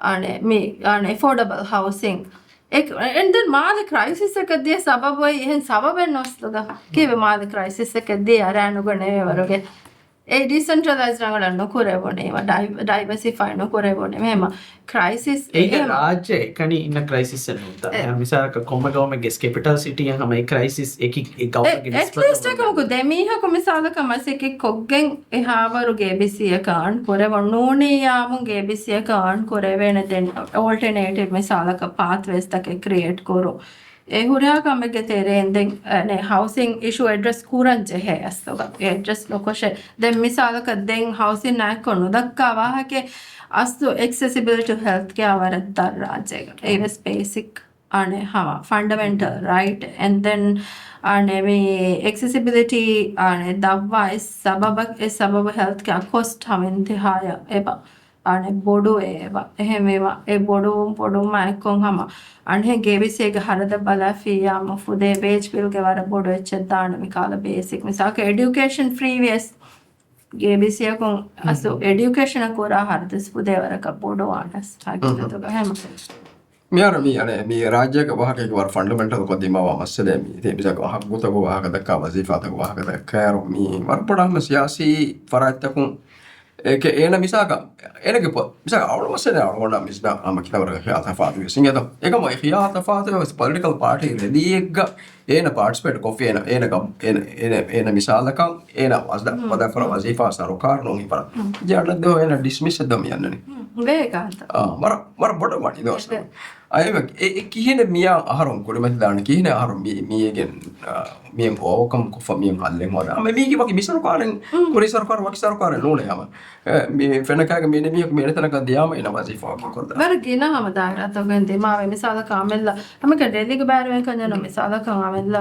އަނެ، މި، އަނެ، އެފޯޑަބަލް ހައުސިން. އެ، އެންޑް ދެން މާލެ ކްރައިސިސްއަކަށް ދިޔަ ސަބަބު އެހެން ސަބަބެއް ނޫން އަސްލުގަ. ކީއްވެ މާލެ ކްރައިސިސްއަކަށް ދިޔަ އަރާ ނުގަނެވޭ ވަރުގެ. އެ ޑީސެންޓްރަލައިޒް ރަނގަޅަށް ނުކުރެވުނީމަ، ޑައި-، ޑައިވަސިފައި ނުކުރެވުނީ. މެހެމަ ކްރައިސިސް އޭގެ އެހެމަ ރާއްޖެ އެކަނި އިންނަ ކްރައިސިސްއެއް ނޫންތަ؟ އެ، މިސާލަކަށް ކޮންމެ ގައުމެއްގެ ކެޕިޓަލް ސިޓީއަށް ހަމަ އެ ކްރައިސިސް އެކި އެ ގައުމެއްގެ އެ، ނިސްބަތަށް އެޓްލީސްޓް އެކަމަކު ދެ މީހަކު މިސާލަކަށް މަސައްކަތް ކޮށްގެން އެހާވަރު ގޭބިސީއަކަށް އާން ކުރެވުން ނޫނިއްޔާމު ގޭބިސީއަކަށް އާން ކުރެވޭނެ ދެން އޯލްޓަނޭޓިވް މިސާލަކަށް ޕާތްވޭސްތަކެއް ކްރިއޭޓް ކުރު. އެ ހުރިހާ ކަމެއްގެ ތެރެއިން ދެން، އަނެ، ހައުސިން އިޝޫ އެޑްރެސް ކުރަން ޖެހޭ އަސްލުގަ. އެ އެޑްރެސް ނުކޮށެ. ދެން މިސާލަކަށް ދެން ހައުސިން ނާއެއްކޮށް ނުދައްކާ ވާހަކަ އަސްލު އެކްސެސިބިލް ޓު ހެލްތް ކެއާ ވަރަށް ދަށް ރާއްޖޭގަ. އެއްވެސް ބޭސިކް، އަނެ، ހަމަ ފަންޑަމެންޓަލް ރައިޓް. އެން ދެން، އަނެ، މި އެކްސެސިބިލިޓީ، އަނެ، ދައްވާ އެއް ސަބަބަށް، އެ ސަބަބު ހެލްތް ކެއާ ކޮސްޓް ހަމަ އިންތިހާޔަށް އެބަ. އަނެ ބޮޑު އެބަ. އެހެންވީމަ، އެ ބޮޑުވުން ބޮޑުވުމާ އެއްކޮށް ހަމަ އަނެ ގޭބިސީގެ ހަރަދަށް ބަލާފިއްޔާމު ފުދޭ ވޭޖް ބިލްގެ ވަރަށް ބޮޑު އެއްޗެއް ދާނެ މިކަހަލަ ބޭސިކް. މިސާލަކަށް އެޑިއުކޭޝަން ފްރީ ވިޔަސް ގޭބިސީއަކުން އަސްލު އެޑިއުކޭޝަނަށް ކުރާ ހަރަދު ވެސް ފުދޭ ވަރަކަށް ބޮޑު އަނެސް ހަގީގަތުގަ ހެމަ. މިހާރު މި އަނެ މި ރާއްޖޭގެ ވާހަކައިގެ ވަރަށް ފަންޑަމެންޓަލް ކޮށް ދިމާވާ މައްސަލައެއް މީ. ތި މިސާލަކަށް ހައްގުތަކުގެ ވާހަކަ ދައްކާ، ވަޒީފާތަކުގެ ވާހަކަ ދައްކާއިރު މީ ވަރަށް ބޮޑަށް ހަމަ ސިޔާސީ ފަރާތްތަކުން އޭކެ އޭނަ މިސާލަކަށް، އޭނަގެ ޕޮ-، މިސާލަކަށް އަޅުގަނޑު މައްސަލަ އަޅުގަނޑަށް މިސްދާ ހަމަ ކިތައް ވަރަކަށް ޚިޔާލު ތަފާތު ވެސް އިނގޭތޯ. އެކަމަ އެ ޚިޔާލު ތަފާތު ވެސް ޕޮލިޓިކަލް ޕާޓީ ރެލީއެއްގަ އޭނަ ޕާޓިސިޕޭޓް ކޮށްފި އޭނަ، އޭނަ، އޭނަ، އޭނަ، އޭނަ މިސާލަކަށް އޭނަ ވަޒާ-، ވަޒާފާ ވަޒީފާ ސަރުކާރު ނޫން ހިފަރަ. ޖައަނަށްދޯ އޭނަ ޑިސްމިސް އެއްދޯ މި އަންނަނީ. ވަރަށް، ވަރަށް ބޮޑަށް ވަނީ ދޯސް. އެ، އެ ކިހިނެއް މިޔާ އަހަރުން ކުރިމަތިލާނެ، ކިހިނެއް އަހަރުން މި-، މީގެން، އާ، މިއެން އޯވަކަމް ކޮށްފަ މިއެން ހައްލެއް ހޯދާ. މި-، މީގެ ވަކި މި ސަރުކާރެއް، ކުރި ސަރުކާރު ވަކި ސަރުކާރެއް ނޫނޭ ހަމަ. އެ، މި ފެނަކާގެ މީނެ މީހަކު މޭނެތަނަކަށް ދިޔާމަ އޭނަ ވަޒީފާ ކޮށްދާ. ވަރަށް ގިނަ ހަމަ ދާއިރާތަކުގެ ދިމާވެ މިސާލަކަށް އަމެއްލަ، ހަމަކަ ޑެލީގެ ބައިރުވެން ކަންޏަނު މިސާލަކަށް އަމެއްލަ،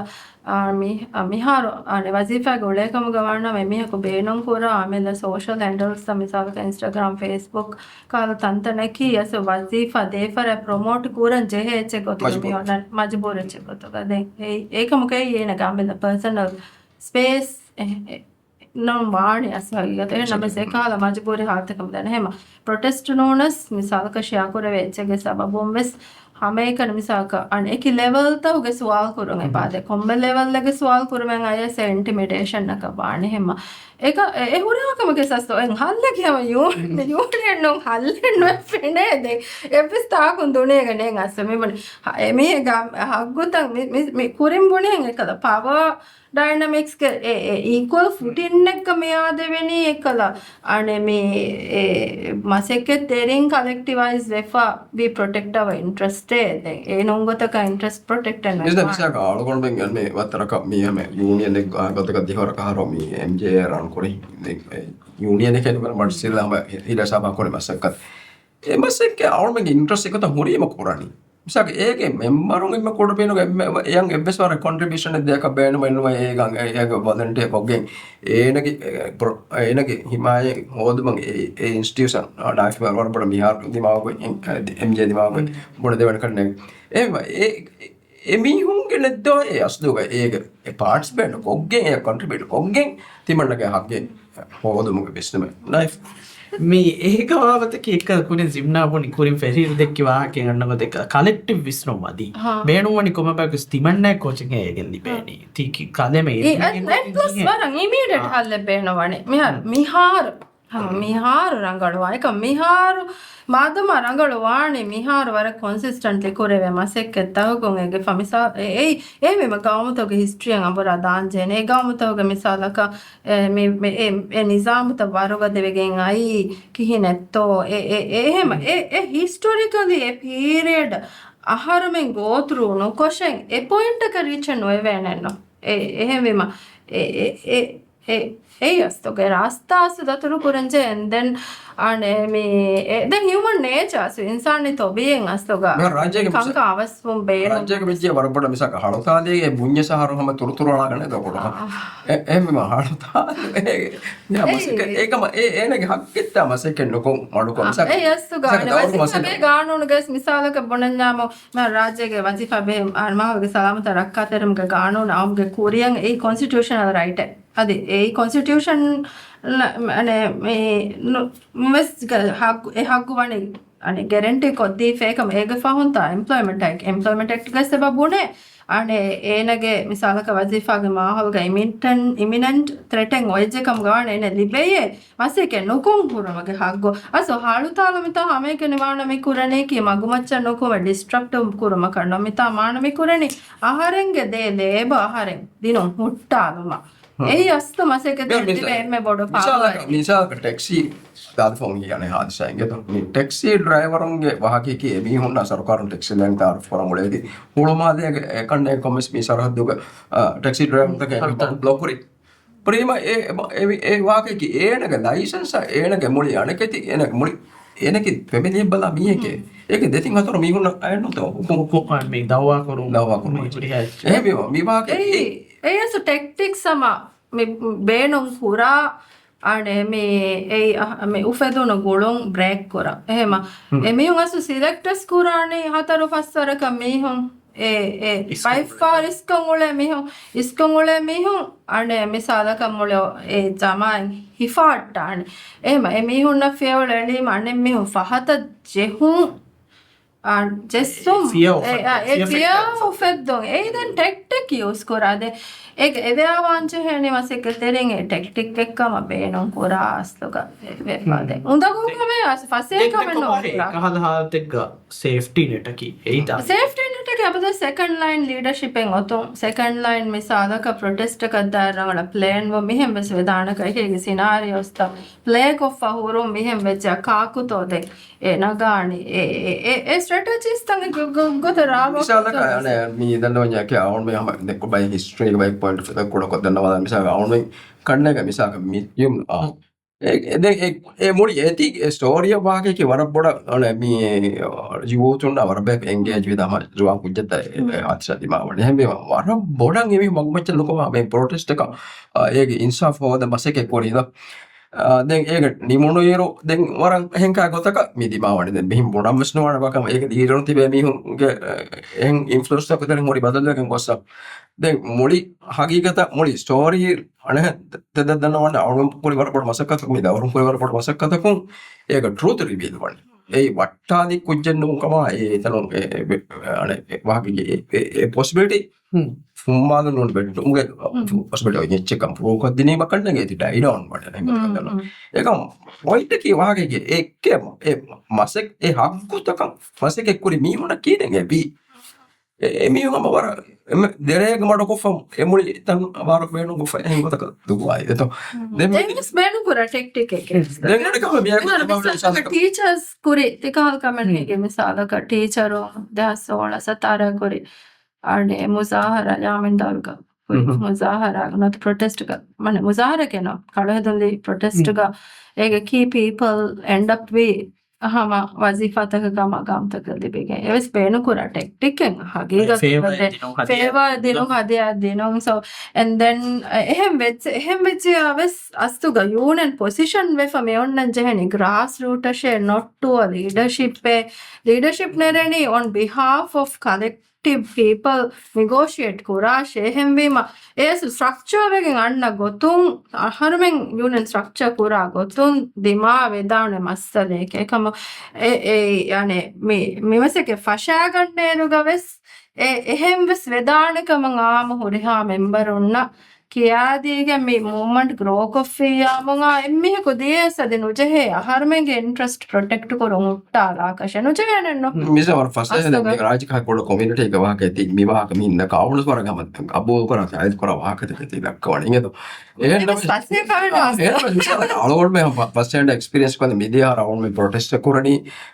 އާ، މި-، އާ، މިހާރު، އާ، ވަޒީފާގެ އުޅޭކަމުގަ ވާނަމަ އެމީހަކު ބޭނުން ކުރާ އަމެއްލަ ސޯޝަލް ހެންޑަލްސް މިސާލަކަށް އިންސްޓަގްރާމް، ފޭސްބުކް ކާލަ ތަންތަނަކީ އަސް ވަޒީފާ ދޭފަރަށް ޕްރޮމޯޓް ކުރަން ޖެހޭ އެއްޗެއް ގޮތުގަ މި މަޖުބޫރު. އޮންނަން މަޖުބޫރު އެއްޗެއް ގޮތުގަ. ދެން އެ-، އެކަމަކަށް އޭނަގެ އަމެއްލަ ޕާސަނަލް ސްޕޭސް އެ-، އެ-، ނޫން ވާނެ އަސް ހަގީގަތަށް. އެހެން ނަމަވެސް އެކަހަލަ މަޖުބޫރީ ހާލަތަކަށް ދެން އެހެމަ ޕްރޮޓެސްޓް ނޫނަސް މިސާލަކަށް ޝެއާ ކުރެވޭ އެއްޗެއްގެ ސަބަބުން ވެސް ހަމައެކަނި މިސާލަކަށް އަން އެކި ލެވެލްތަކުގެ ސުވާލު ކުރުން އެބާދެ. ކޮންމެ ލެވެލްއެއްގެ ސުވާލު ކުރުމެއް އައިސް އެ އިންޓިމިޑޭޝަންއަކަށް ވާނެ ހެމަ. އެކަ-، އެ-، އެ ހުރިހާ ކަމެއްގެ ސަސްތޯ އެން ހައްލެއް ހަމަ ޔޫ-، ޔޫނިއަން ނޫން ހައްލެއް ނުވެ ފެނޭ ދެން. އެއްވެސް ތާކުން ދުނިޔޭގަ ނޭނގެ އަސް މި ބުނި. ހަ-، އެ މީހެއްގެ ހައްގުތައް މި-، މި-، މި ކުރިން ބުނިހެން އެކަލަ ޕަވާ ޑައިނަމިކްސްގެ އެ، އެ އީކުއަލް ފުޓިންއެއްގަ މިއާދެވެނީ އެކަލަ އަނެ މި އެ މަސައްކަތް ތެރިން ކަލެކްޓިވައިޒް ވެފަ ވީ ޕްރޮޓެކްޓް އަވަ އިންޓްރެސްޓޭ. ދެން އޭ ނޫން ގޮތަކަށް އިންޓްރެސްޓް ޕްރޮޓެކްޓެން މިސް ދެ ވެފަ. މިސާލަކަށް އަޅުގަނޑުމެން އަންމެ ވައްތަރަކަށް މި ހަމަ ޔޫނިއަނެއް ގޮތަކަށް ދިހަވަރަކަށް ހަރު މި އެމްޖޭއޭ ރަން ކުރި. ދެން އެ ޔޫނިއަނެކޭ ނުބަ މަޑްސިލް ހަމަ ހި-، ހިލަސާބާ ކުރި މަސައްކަތް. އެ މަސައްކަތް އަޅުގަނޑުމެންގެ އިންޓްރެސްޓް އެކޮތަ ހުރީމަ ކުރަނީ. މިސާލަކަށް އޭގެ މެމްބަރުން އެންމެ ކުޑަ ބޭނުން އެންމެ އެޔަން އެއްވެސް ވަރަށް ކޮންޓްރިބިއުޝަނެއް ދެއަކަށް ބޭނުމެއް ނުވޭ އޭގަ އޭގެ ވޮލަންޓިއާ ކޮށްގެން އޭނަގެ، އެ، ޕްރޮ-، އޭނަގެ ހިމާޔަތް ހޯދުމަށް އެ، އެ އިންސްޓިޓިއުޝަން އާ ޑާފިމާ ވަރަށް ބޮޑަށް މިހާރު ދިމާވެ އެމް-، އެމްޖޭ ދިމާވެ ބޮޑަށް ދެވަނަ ކަންނެ. އެ، އެ، އެ މީހުންގެ ނެއްދޯ އެ އަސްލުގަ އޭގެ އެ ޕާޓިސިޕޭޓް ކޮށްގެން އެ ކޮންޓްރިބިއުޓް ކޮށްގެން ތިމަންނަގެ ހައްގެއް ހޯދުމުގެ ވިސްނުމެއް ނައިފް. މި އޭގެ ބާވަތަކީ އެއްކަލަ ކުރިން ޒިމްނާ ބުނި ކުރިން ފެށި ދެއްކި ވާހަކައެއް އަންނަ ގޮތެއް ކަ-، ކަލެކްޓިވް ވިސްނުން މަދީ. ހާ. ބޭނުންވަނީ ކޮންމެ ބަޔަކު ތިމަންނައެއް ކޯޗެއް ހޭގެން ލިބޭނީ. ތީކި ކަލޭމެ އެ، އެ، އެ ޕްލަސް ވަރަށް އިމީޑިއެޓް ހާ. ހައްލެއް ބޭނުންވަނީ. މިހާ-، މިހާރު. ހަމަ މިހާރު ރަނގަޅުވާ. އެކަމް މިހާރު މާދަމާ ރަނގަޅު ވާނީ މިހާރު ވަރަށް ކޮންސިސްޓެންޓްލީ ކުރެވޭ މަސައްކަތްތަކުން އޭގެ ފަ-، މިސާ-، އެ-، އެއީ، އެހެންވީމަ ގައުމުތަކުގެ ހިސްޓްރީއަށް އަނބުރާ ދާންޖެހޭނެ. އެ ގައުމުތަކުގެ މިސާލަކަށް އެ، މި-، މި-، އެ، އެ ނިޒާމުތައް ވަރުގަދަވެގެން އައީ ކިހިނެއްތޯ؟ އެ، އެ، އެ، އެހެމަ، އެ، އެ ހިސްޓޮރިކަލީ އެ ޕީރިއަޑް އަހަރުމެން ގޯތުރޫ ނުކޮށެން އެ ޕޮއިންޓަކަށް ރީޗެއް ނުވެވޭނެއްނު. އެ، އެހެންވީމަ، އެ، އެ، އެ، އެ، އެ އަސްތުގެ ރާސްތާ އަސް ދަތުރު ކުރަންޖެ އެން ދެން އަނެ މި، އެ، ދެން ހިއުމަން ނޭޗާ އަސް އިންސާނީ ތޮބީއެއް އަސްތުގަ މި ރާއްޖޭގެ މިސާ-، ކަންކަން އަވަސްވުން ބޭނުން. ރާއްޖޭގެ މިއްޗޭ ވަރަށް ބޮޑަށް މިސާލަކަށް ހަޅުތާލީގެ ބުންޏަސް އަހަރު ހަމަ ތުރުތުރުއަޅާގަނެ ދޮގުޑު. އާ. އެ، އެހެންވީމަ ހަޅުތާލު އެ، އެ، އެ، މަސައްކަތް، އެ، އެކަމަ އެ، އޭނަގެ ހައްގެއްތާ މަސައްކަތް ނުކޮށް މަޑުކޮށް އާ، މިސާލަކަށް އެ އަސްތުގަ މިސާލަކަށް އަނެ ދައުރު ވަޒީފާގެ މަސައްކަތް. ގާނޫނުގަ މިސާލަކަށް ބުނަންޏާމު މި ރާއްޖޭގެ ވަޒީފާ ބެހޭ މާހައުލުގެ ސަލާމަތަށް ރައްކާތެރިވުމުގެ ގާނޫނު އައުމުގެ ކުރިއަށް އެއީ ކޮންސްޓިޓިއުޝަނަލް ރައިޓެއް. އަދި އެއީ ކޮންސްޓިޓިއުޝަން ނަ-، އަނެ މި ނު-، ވެސް ގ-، ހައްގު، އެ ހައްގު ވަނީ އަނެ ގެރެންޓީ ކޮށްދީފަ އެކަމަ އޭގެ ފަހުންތާ އެމްޕްލޮއިމަންޓް އެކްޓް، އެމްޕްލޮއިމަންޓް އެކްޓްގެ ސަބަބުން އަނެ އޭނަގެ މިސާލަކަށް ވަޒީފާގެ މާހައުލުގަ އިމިންޓެން، އިމިނެންޓް ތްރެޓެއް އޮތްޖެކަމުގަ ވާނެ އޭނަ ލިބެޔޭ މަސައްކަތް ނުކޮށް ހުރުމުގެ ހައްގު. އަސް ހަޅުތާލު މިތާ ހަމައެކަނި ވާނަ މި ކުރަނީކީ މަގުމައްޗަށް ނުކުމެ ޑިސްޓްރަކްޓިވް ކުރުމަކަށް ނު. މިތާ މާނަ މި ކުރަނީ އަހަރެންގެ ދޭ ލޭބަ އަހަރެން ދިނުން ހުއްޓާލުމަށް. ހުން. އެއީ އަސްތު މަސައްކަތް ދެން މިސާ-، ދިވެ އެންމެ ބޮޑު މިސާލަކަށް، ފާޅުވަރެއް. މިސާލަކަށް ޓެކްސީ ދާދަފަހުން ހިޔާނެ ހާދިސާ އިނގޭތޯ. މި ޓެކްސީ ޑްރައިވަރުންގެ ވާހަކައަކީ އެމީހުންނާ ސަރުކާރުން ޓެކްސީ ލޭން ތައާރަފް ކުރަން އުޅޭތީ ހުޅުމާލޭގެ އެކަންނޭ ކޮންމެސް މި ސަރަހައްދުގަ، އަ، ޓެކްސީ ޑްރައިވަރުންތަކެއް ހަރު ބްލޮކް ކުރި. ޕްރީމަ އެ، އެ، އެ ވާހަކައަކީ އޭނަގެ ލައިސަންސާ އޭނަގެ މުޅި އަނެކެތި، އޭނަގެ މުޅި، އޭނަގެ ފެމިލީއެއް ބަލާ މީހެކޭ. ހުން. އޭގެ ދެތިން ހަތަރު މީހުންނަށް އައެއްނުތޯ؟ ހުކު-، ހުކު-، މި ދައުވާ ކުރުން. ދައުވާ ކުރުން. މި ހުރިހާ އެއްޗެއް. އެހެންވީމަ، މި ވާހަކަ އެއީ، އެއީ އަސް ޓެކްޓިކްސް ހަމަ މި ބޭނުން ކުރާ، އަނެ މި، އެއީ އަހަ-، މި އުފެދުނު ގުޅުން ބްރޭކް ކުރާ. އެހެމަ، ހުން. އެ މީހުން އަސް ސިލެކްޓް ވެސް ކުރާނީ ހަތަރު ފަސް ވަރަކަށް މީހުން. އެ، އެ، އިސްކޮޅު ބައެއްފަހަރު އިސްކޮޅު އުޅޭ މީހުން، އިސްކޮޅު އުޅޭ މީހުން، އަނެ މިސާލަކަށް މުޅި އެ ޖަމާއިން ހިފާއްޓާނެ. އެހެމަ، އެ މީހުންނަށް ފިޔަވަޅު އެޅީމަ އަނެއް މީހުން ފަހަތަށް ޖެހުން. ޖެއްސުން، އެ ފިޔަ އުފެއްދުން. އެއީ ދެން ޓެކްޓިކް ޔޫސް ކުރާ. ދެން އޭގެ އެވެއާ ވާންޖެހޭނީ މަސައްކަތްތެރިން އެ ޓެކްޓިކް އެއްކަމަށް ބޭނުން ކުރާ އަސްލުގަ ވެފަ. ދެން އުނދަގޫ ކަމެއް އަސް ފަސޭހަ ކަމެއް ނޫން ކުރާ. އެކަހަލަ ހާލަތެއްގަ ސޭފްޓީ ނެޓަކީ އެއީތާ؟ ސޭފްޓީ ނެޓަކީ އަބަދު ސެކަންޑް ލައިން ލީޑަޝިޕެއް އޮތުން، ސެކަންޑް ލައިން މިސާލަކަށް ޕްރޮޓެސްޓަކަށް ދާއިރު ރަނގަޅަށް ޕްލޭން ވުން މިހެން ވެސް ވެދާނެ ކައިކޭގެ ސިނާރިއޯސްތައް ޕްލޭ ކޮށްފަ ހުރުން މިހެން ވެއްޖާ ކާކުތޯ ދެން އެ ނަގާނީ. އެ، އެ، އެ، އެ ސްޓްރެޓެޖީސް ތަން ގޮ-، ގޮ-، ގޮތަށް ރާވާ މިސާލަކަށް ގޮތަށް އަނެ މި ދަންނަވަންޏާ ކެ އަޅުން މި ހަމަ ދެ ކުޑަ ހިސްޓްރީގެ ބައި ޕޮއިންޓް ފިލަ ކުޑަކޮށް ދަންނަވާލާ މިސާލަކަށް އަޅުން ކަންނޭގެ މިސާލަކަށް މި ޔުމް، އާ. އެ، އެ، ދެ-، އެ، އެ މުޅި އޭތި އެ ސްޓޯރީއަށް ވާހަކައެކޭ ވަރަށް ބޮޑަށް އަނެ މި ޔޫތުންނާ ވަރަށް ބޭކް އެންގޭޖް ވިދާ ހަމަ ޒުވާން ކުއްޖެއްތަ އެ، އެ އާތިޝާ ދިމާވަނީ. އެހެންވީމަ ވަރަށް ބޮޑަށް އެމީހުން މަގުމައްޗަށް ނުކުމާ މި ޕްރޮޓެސްޓަކަށް، އާ، އޭގެ އިންސާފް ހޯދަން މަސައްކަތް ކުރީ ދޯ. އާ، ދެން އޭގެ ނިމުނުއިރު ދެން ވަރަށް އެހެން ކާ ގޮތަކަށް މި ދިމާވަނީ. ދެން މިހެން ބޮޑަށް ވެސް ނުވާނެ ވާކަމަށް އޭގެ ލީޑަރުން ތިބޭ މީހުންގެ، އެ، އެހެން އިންފްލުއެންސްތަކުގެ ތެރެއިން ހުރި ބަދަލުވެގެން ގޮއްސަ. ދެން މުޅި ހަގީގަތަށް މުޅި ސްޓޯރީ އަނެއް ތެދަށް ދަންނަވަން އަޅުން ކުރި ވަރަށް ބޮޑު މަސައްކަތަކުން މި ދައުރުން ކުރި ވަރަށް ބޮޑު މަސައްކަތަކުން އޭގެ ޓްރޫތު ރިވީލް ވަނީ. އެއީ ވައްޓާލި ކުއްޖެއް ނޫން ކަމާ އެ ތަނުން އެ، އެ، އަނެއް އެ ވާހަކަގެ އެ، އެ، އެ ޕޮސިބިލިޓީ ހުން. ފުންމާލު ނޫން ވެއްޓުމުގެ ހުން. ޕޮސިބިލިޓީ އޮތް އެއްޗެއްކަން ޕްރޫވް ކޮށްދިނީމަ ކަންނޭނގެ އެތި ޑައިޑޯން ވަނީ. ހުން، ހުން. އެކަމް ޕޮއިންޓަކީ ވާހަކަގެ އެއްކެ އެ މަސެއް އެ ހައްގުތަކަށް މަސައްކަތް ކުރި މީހުންނަށް ކީއްވެގެން ވީ؟ އެ، އެމީހުން ހަމަ ވަރަށް އެމެ-، ދެރޭގަ މަޑުކޮށްފަ އެ މުޅި ތަން ވާރަށް ބޭނުންކޮށްފަ އެހެން ގޮތަކަށް ދުއްވާ. އެތޯ؟ ދެން މި ދެން ވެސް ބޭނުން ކުރާ ޓެކްޓިކެއް. ދެން އަނެއްކަމަށް މި އަގު މިސާލަކަށް ޓީޗާސް ކުރި ތިކަހަލަ ކަމެއް މީގެ މިސާލަކަށް ޓީޗަރު ދެހާސް ސޯޅަ ސަތާރަ ކުރި އަނެ މުޒާހަރާ ޔާމިންދާރުގަ ކުރި މުޒާހަރާ ނުވަތަ ޕްރޮޓެސްޓްގަ މަނެ މުޒާހަރާ ކެނޯ ކަޅުހެދުން ދި ޕްރޮޓެސްޓްގަ އޭގެ ކީ ޕީޕަލް އެންޑް އަޕް ވީ ހަމަ ވަޒީފާތަކަކާ މަގާމްތަކަށް ލިބިގެން އެވެސް ބޭނުންކުރާ ޓެކްޓިކް އެއް ހަގީގަތުގަ ފޭވާ ދެ-، ދިނުން ހަދިޔާ ފޭވާ ދިނުން ހަދިޔާ ދިނުން. ސޯ، އެން ދެން އެހެން ވެއްޖެ، އެހެން ވެއްޖެޔާ ވެސް އަސްލުގަ ޔޫނިއަން ޕޮޒިޝަން ވެފަ މި އޮންނަން ޖެހެނީ ގްރާސް ރޫޓަށޭ ނޮޓް ޓު އަ ލީޑަޝިޕްއޭ. ލީޑަޝިޕް ނެރެނީ އޮން ބިހާފް އޮފް ކަލެކްޓް އެކްޓިވް ޕީޕަލް ނެގޯޝިއޭޓް ކުރާށޭ. އެހެންވީމަ، އޭސް ސްޓްރަކްޗާ ވެގެން އަންނަ ގޮތުން، އަހަރުމެން ޔޫނިއަން ސްޓްރަކްޗާ ކުރާ ގޮތުން ދިމާ ވެދާނެ މައްސަލައެކޭ. އެކަމަ، އެ، އެ، އަނެ، މި، މި މަސައްކަތް ފަށާގަންނޭރުގަ ވެސް، އެ، އެހެން ވެސް ވެދާނެ ކަމަށް އާއްމު ހުރިހާ މެމްބަރުންނަށް ކިޔާދީގެން މި މޫވްމަންޓް ގްރޯ ކޮށްފިއްޔާމުން އާ އެއްމީހަކު ދިޔަސް އަދި ނުޖެހޭ އަހަރުމެންގެ އިންޓްރެސްޓް ޕްރޮޓެކްޓް ކުރުން ހުއްޓާލާކަށެއް ނުޖެހޭނެއްނު. މިސާ ވަރަށް ފަސޭހަ އަސްލުގަ. މި ރާއްޖެ ކަހަލަ ކުޑަ ކޮމިއުނިޓީގެ ވާހަކައެއް ތި މި ވާހަކަ މި އިންނަ އަވަޅު ކުރާ ގަމަ ގަބޫލު ކުރާ ޖާއިޒް ކުރާ ވާހަކަތަކެއް ތި ދައްކަވަނީ އިނގޭތޯ. އެހެން އެވެސް ނަމަ-، ފަސޭހަ ކަމެއް އާ، ނުވާ. އެހެން ނަމަ މިސާލަކަށް އަޅުގަނޑުމެން ފަ-، ފަސްޓް ހޭންޑް އެކްސްޕީރިއަންސް ކޮށް މިދިޔަ އަހަރަށް އަޅުގަނޑުމެން ޕްރޮޓެސްޓް ކުރަނީ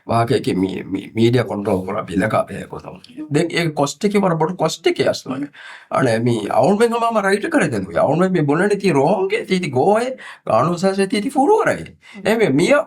ވާހަކައަކީ މި، މި، މީޑިއާ ކޮންޓްރޯލް ކުރާ ބިލަކާ ބެހޭ ގޮތަށް. ދެން އެ ކޮސްޓަކީ ވަރަށް ބޮޑު ކޮސްޓެކޭ އަސްލު. އަނެ މި އަޅުގަނޑުމެން ހަމަ ރައިޓް ކަރެއް ދެން. އަޅުގަނޑުމެން މި ބުނަނީ ތީ ރޯނގޭ ތީ ތި ގޯއޭ ގާނޫނު ސާސް ތީ ތި ފުރުވަރައޭ. އެހެންވެ މިޔަ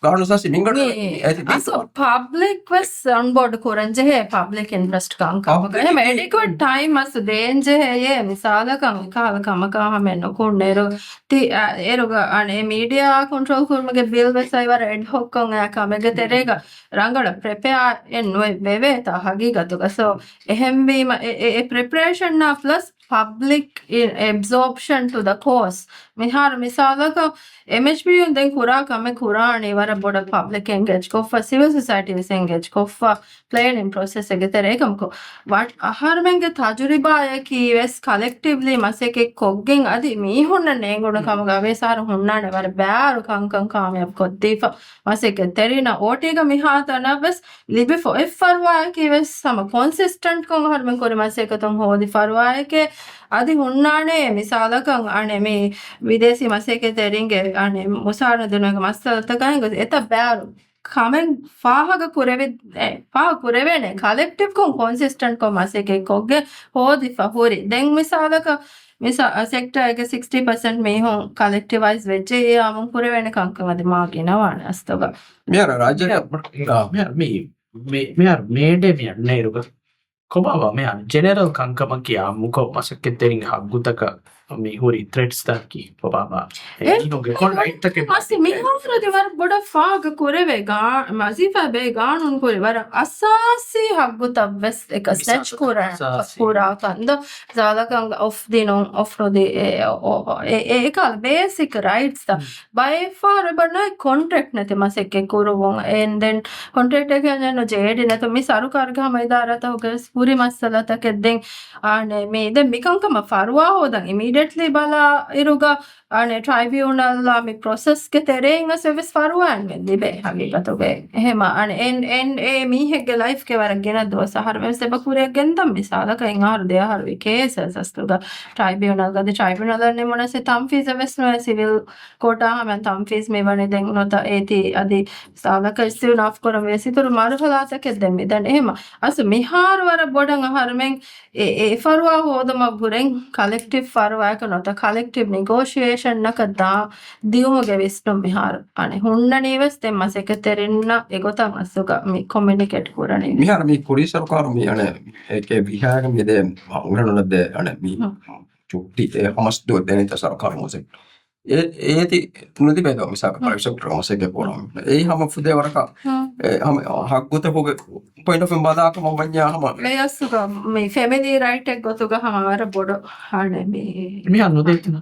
ގާނޫނު ސާސް މިންގަނޑު މި އެ ތި އަސް ބިންގަ. ޕަބްލިކް ވެސް އޮންބޯޑް ކުރަން ޖެހޭ ޕަބްލިކް އިންޓްރެސްޓް ކަންކަމަކަށް. ޕަބްލިކް އެހެން އެޑިކުއެޓް ޓައިމް އަސް ދޭން ޖެހޭ މިސާލަކަށް އެކަހަލަ ކަމަކާ ހަމަ ނުކުންނޭރު ތި، އަ، އޭރުގަ އަނެ މީޑިއާ ކޮންޓްރޯލް ކުރުމުގެ ބިލް ވެސް އައި ވަރަށް އެޑް ހޮކްކޮށް އެ ކަމެއްގެ ތެރޭގަ ރަނގަޅަށް ޕްރިޕެއާ އެއް ނުވެ-، ވެވޭތާ ހަގީގަތުގަ. ސޯ، އެހެންވީމަ އެ، އެ، އެ ޕްރިޕަރޭޝަންއާ ޕްލަސް ޕަބްލިކް އި-، އެބްޒޯޕްޝަން ޓު ދަ ކޯސް. މިހާރު މިސާލަކަށް އެމްއެޗްޕީޔޫން ދެން ކުރާ ކަމެއް ކުރާނީ ވަރަށް ބޮޑަށް ޕަބްލިކް އެންގޭޖް ކޮށްފަ، ސިވިލް ސޮސައިޓީ ވެސް އެންގޭޖް ކޮށްފަ، ޕްލޭނިން ޕްރޮސެސް އެގެ ތެރޭ އެކަމަކު ވަ-، އަހަރުމެންގެ ތަޖުރިބާއަކީ ވެސް ކަލެކްޓިވްލީ މަސައްކަތް ކޮށްގެން އަދި މީހުންނަށް ނޭނގުނު ކަމުގަ ވެސް އަހަރު ހުންނާނެ ވަރަށް ބާރު ކަންކަން ކާމިޔާބު ކޮށްދީފަ. މަސައްކަތް ތެރިންނަށް އޯޓީގަ މިހާތަނަށް ވެސް ލިބިފަ އޮތް ފަރުވާއަކީ ވެސް ހަމަ ކޮންސިސްޓެންޓްކޮށް އަހަރުމެން ކުރި މަސައްކަތުން ހޯދި ފަރުވާއެކޭ. އަދި ހުންނާނެ މިސާލަކަށް އަނެ މި ވިދޭސީ މަސައްކަތްތެރިންގެ އަނެ މުސާރަ ދިނުމުގެ މައްސަލަތަކާ އެނގޮސް އެތައް ބާރު ކަމެއް ފާހަގަ ކުރެވި-، އެ، ފާހަގަ ކުރެވޭނެ ކަލެކްޓިވްކޮށް ކޮންސިސްޓެންޓްކޮށް މަސައްކަތް ކޮށްގެން ހޯދިފަ ހުރި. ދެން މިސާލަކަށް މިސާ-، ސެކްޓަރގެ ސިކްސްޓީ ޕަސެންޓް މީހުން ކަލެކްޓިވައިޒް ވެއްޖެ އެއާމުން ކުރެވޭނެ ކަންކަން އަދި މާ ގިނަވާނެ އަސްލުގަ. މިހާރު ރާއްޖޭގެ މި-، މި-، މިހާރު މޭޑޭ މި އަންނައިރުގަ ކޮބާ މިހާރު ޖެނެރަލް ކަންކަމަކީ އާއްމުކޮށް މަސައްކަތްތެރިންގެ ހައްގުތަކަށް މި ހުރި ތްރެޓްސްތަކީ ކޮބާބާ؟ އެ، މީހުންގެ ކޮން ރައިޓްތަކެއް މަސް މިހާރު ދެ ވަރަށް ބޮޑަށް ފާހަގަ ކުރެވޭ ގާ-، ވަޒީފާ ބޭ ގާނޫނު ކުރި ވަރަށް އަސާސީ ހައްގުތައް ވެސް އެކަ ސްނެޗް ކުރާ، ކުރާ ކަން ދޯ. މިސާލަކަށް އޮފް ދިނުން، އޮފް ނުދި، އެ، އެ، އެ، އެ ކަހަލަ ބޭސިކް ރައިޓްސްތައް. ބައެއް ފަހަރު އެބަ ނޯ ކޮންޓްރެކްޓް ނެތި މަސައްކަތް ކުރުވުން. އެން ދެން ކޮންޓްރެކްޓް އެކަން ނުޖެހޭ ނެތު މި ސަރުކާރުގެ ހަމަ އިދާރާތަކުގެ ވެސް ހުރި މައްސަލަތަކެއް ދެން. އާނެ، މި ދެން މިކަންކަމަށް ފަރުވާ ހޯދަން އިމީޑިއެޓްލީ ބަލާ އިރުގަ، އާނެ، ޓްރައިބިއުނަލްއާ މި ޕްރޮސެސްގެ ތެރެއިން ވެސް އެއްވެސް ފަރުވާއެއް ނުލިބޭ ހަގީގަތުގައި. އެހެމަ، އާނެ، އެން، އެން އޭ މީހެއްގެ ލައިފްގެ ވަރަށް ގިނަ ދުވަސް އަހަރު ވެސް އެބަ ކުރިއަށް ގެންދަން މިސާލަކަށް އެއް އަހަރު ދެ އަހަރު ވި ކޭސް އަސްލުގަ ޓްރައިބިއުނަލްގަ ދި ޓްރައިބިއުނަލަށް ނިމުނަސް ތަންފީޒެއް ވެސް ނުވޭ ސިވިލް ކޯޓާ ހަމަ ތަންފީޒް މިވަނީ ދެން ނުތަ އޭތި އަދި ސާލަކަށް އިސްތިއުނާފް ކުރަން ވެސް އިތުރު މަރުހަލާތަކެއް ދެން މިދަން. އެހެމަ އަސް މިހާރު ވަރަށް ބޮޑަށް އަހަރުމެން އެ، އެ ފަރުވާ ހޯދުމަށް ހުރެން ކަލެކްޓިވް ފަރުވާއަކަށް ނުތަ ކަލެކްޓިވް ނިގޯޝިއޭޝަންއަކަށް ދާ ދިއުމުގެ ވިސްނުން މިހާރު އަނެއް ހުންނަނީ ވެސް ދެން މަސައްކަތްތެރިންނަށް އެގޮތަށް އަސްލުގަ މި ކޮމިއުނިކޭޓް ކުރަނީ. މިހާރު މި ކުރީ ސަރުކާރު މި އަނެއް އެކެ ވިހާގެ މި ދޭ އުނގަނުނަށް ދޭ އަނެއް މި ހުން. ޗުއްޓި އެ ހަމަސް ދުވަސް ދެނީތަ ސަރުކާރު މުސެއް. އެ، އޭތި ނުލިބޭ ދޯ މިސާލަކަށް ޕްރައިވެޓް ސެކްޓަރ މަސައްކަތް ކުރަން. އެއީ ހަމަ ފުދޭ ވަރަކަށް، ހުން. އެ، ހަމަ ހައްގުތަކުގެ ޕޮއިންޓް އޮފް ވިއުން ބަލާކަމަށް ވަންޏާ ހަމަ. މި އަސްލުގަ މި ފެމިލީ ރައިޓެއް ގޮތުގަ ހަމަ ވަރަށް ބޮޑު ހާނެ މި. މިހާ ނުދޭތިނަ.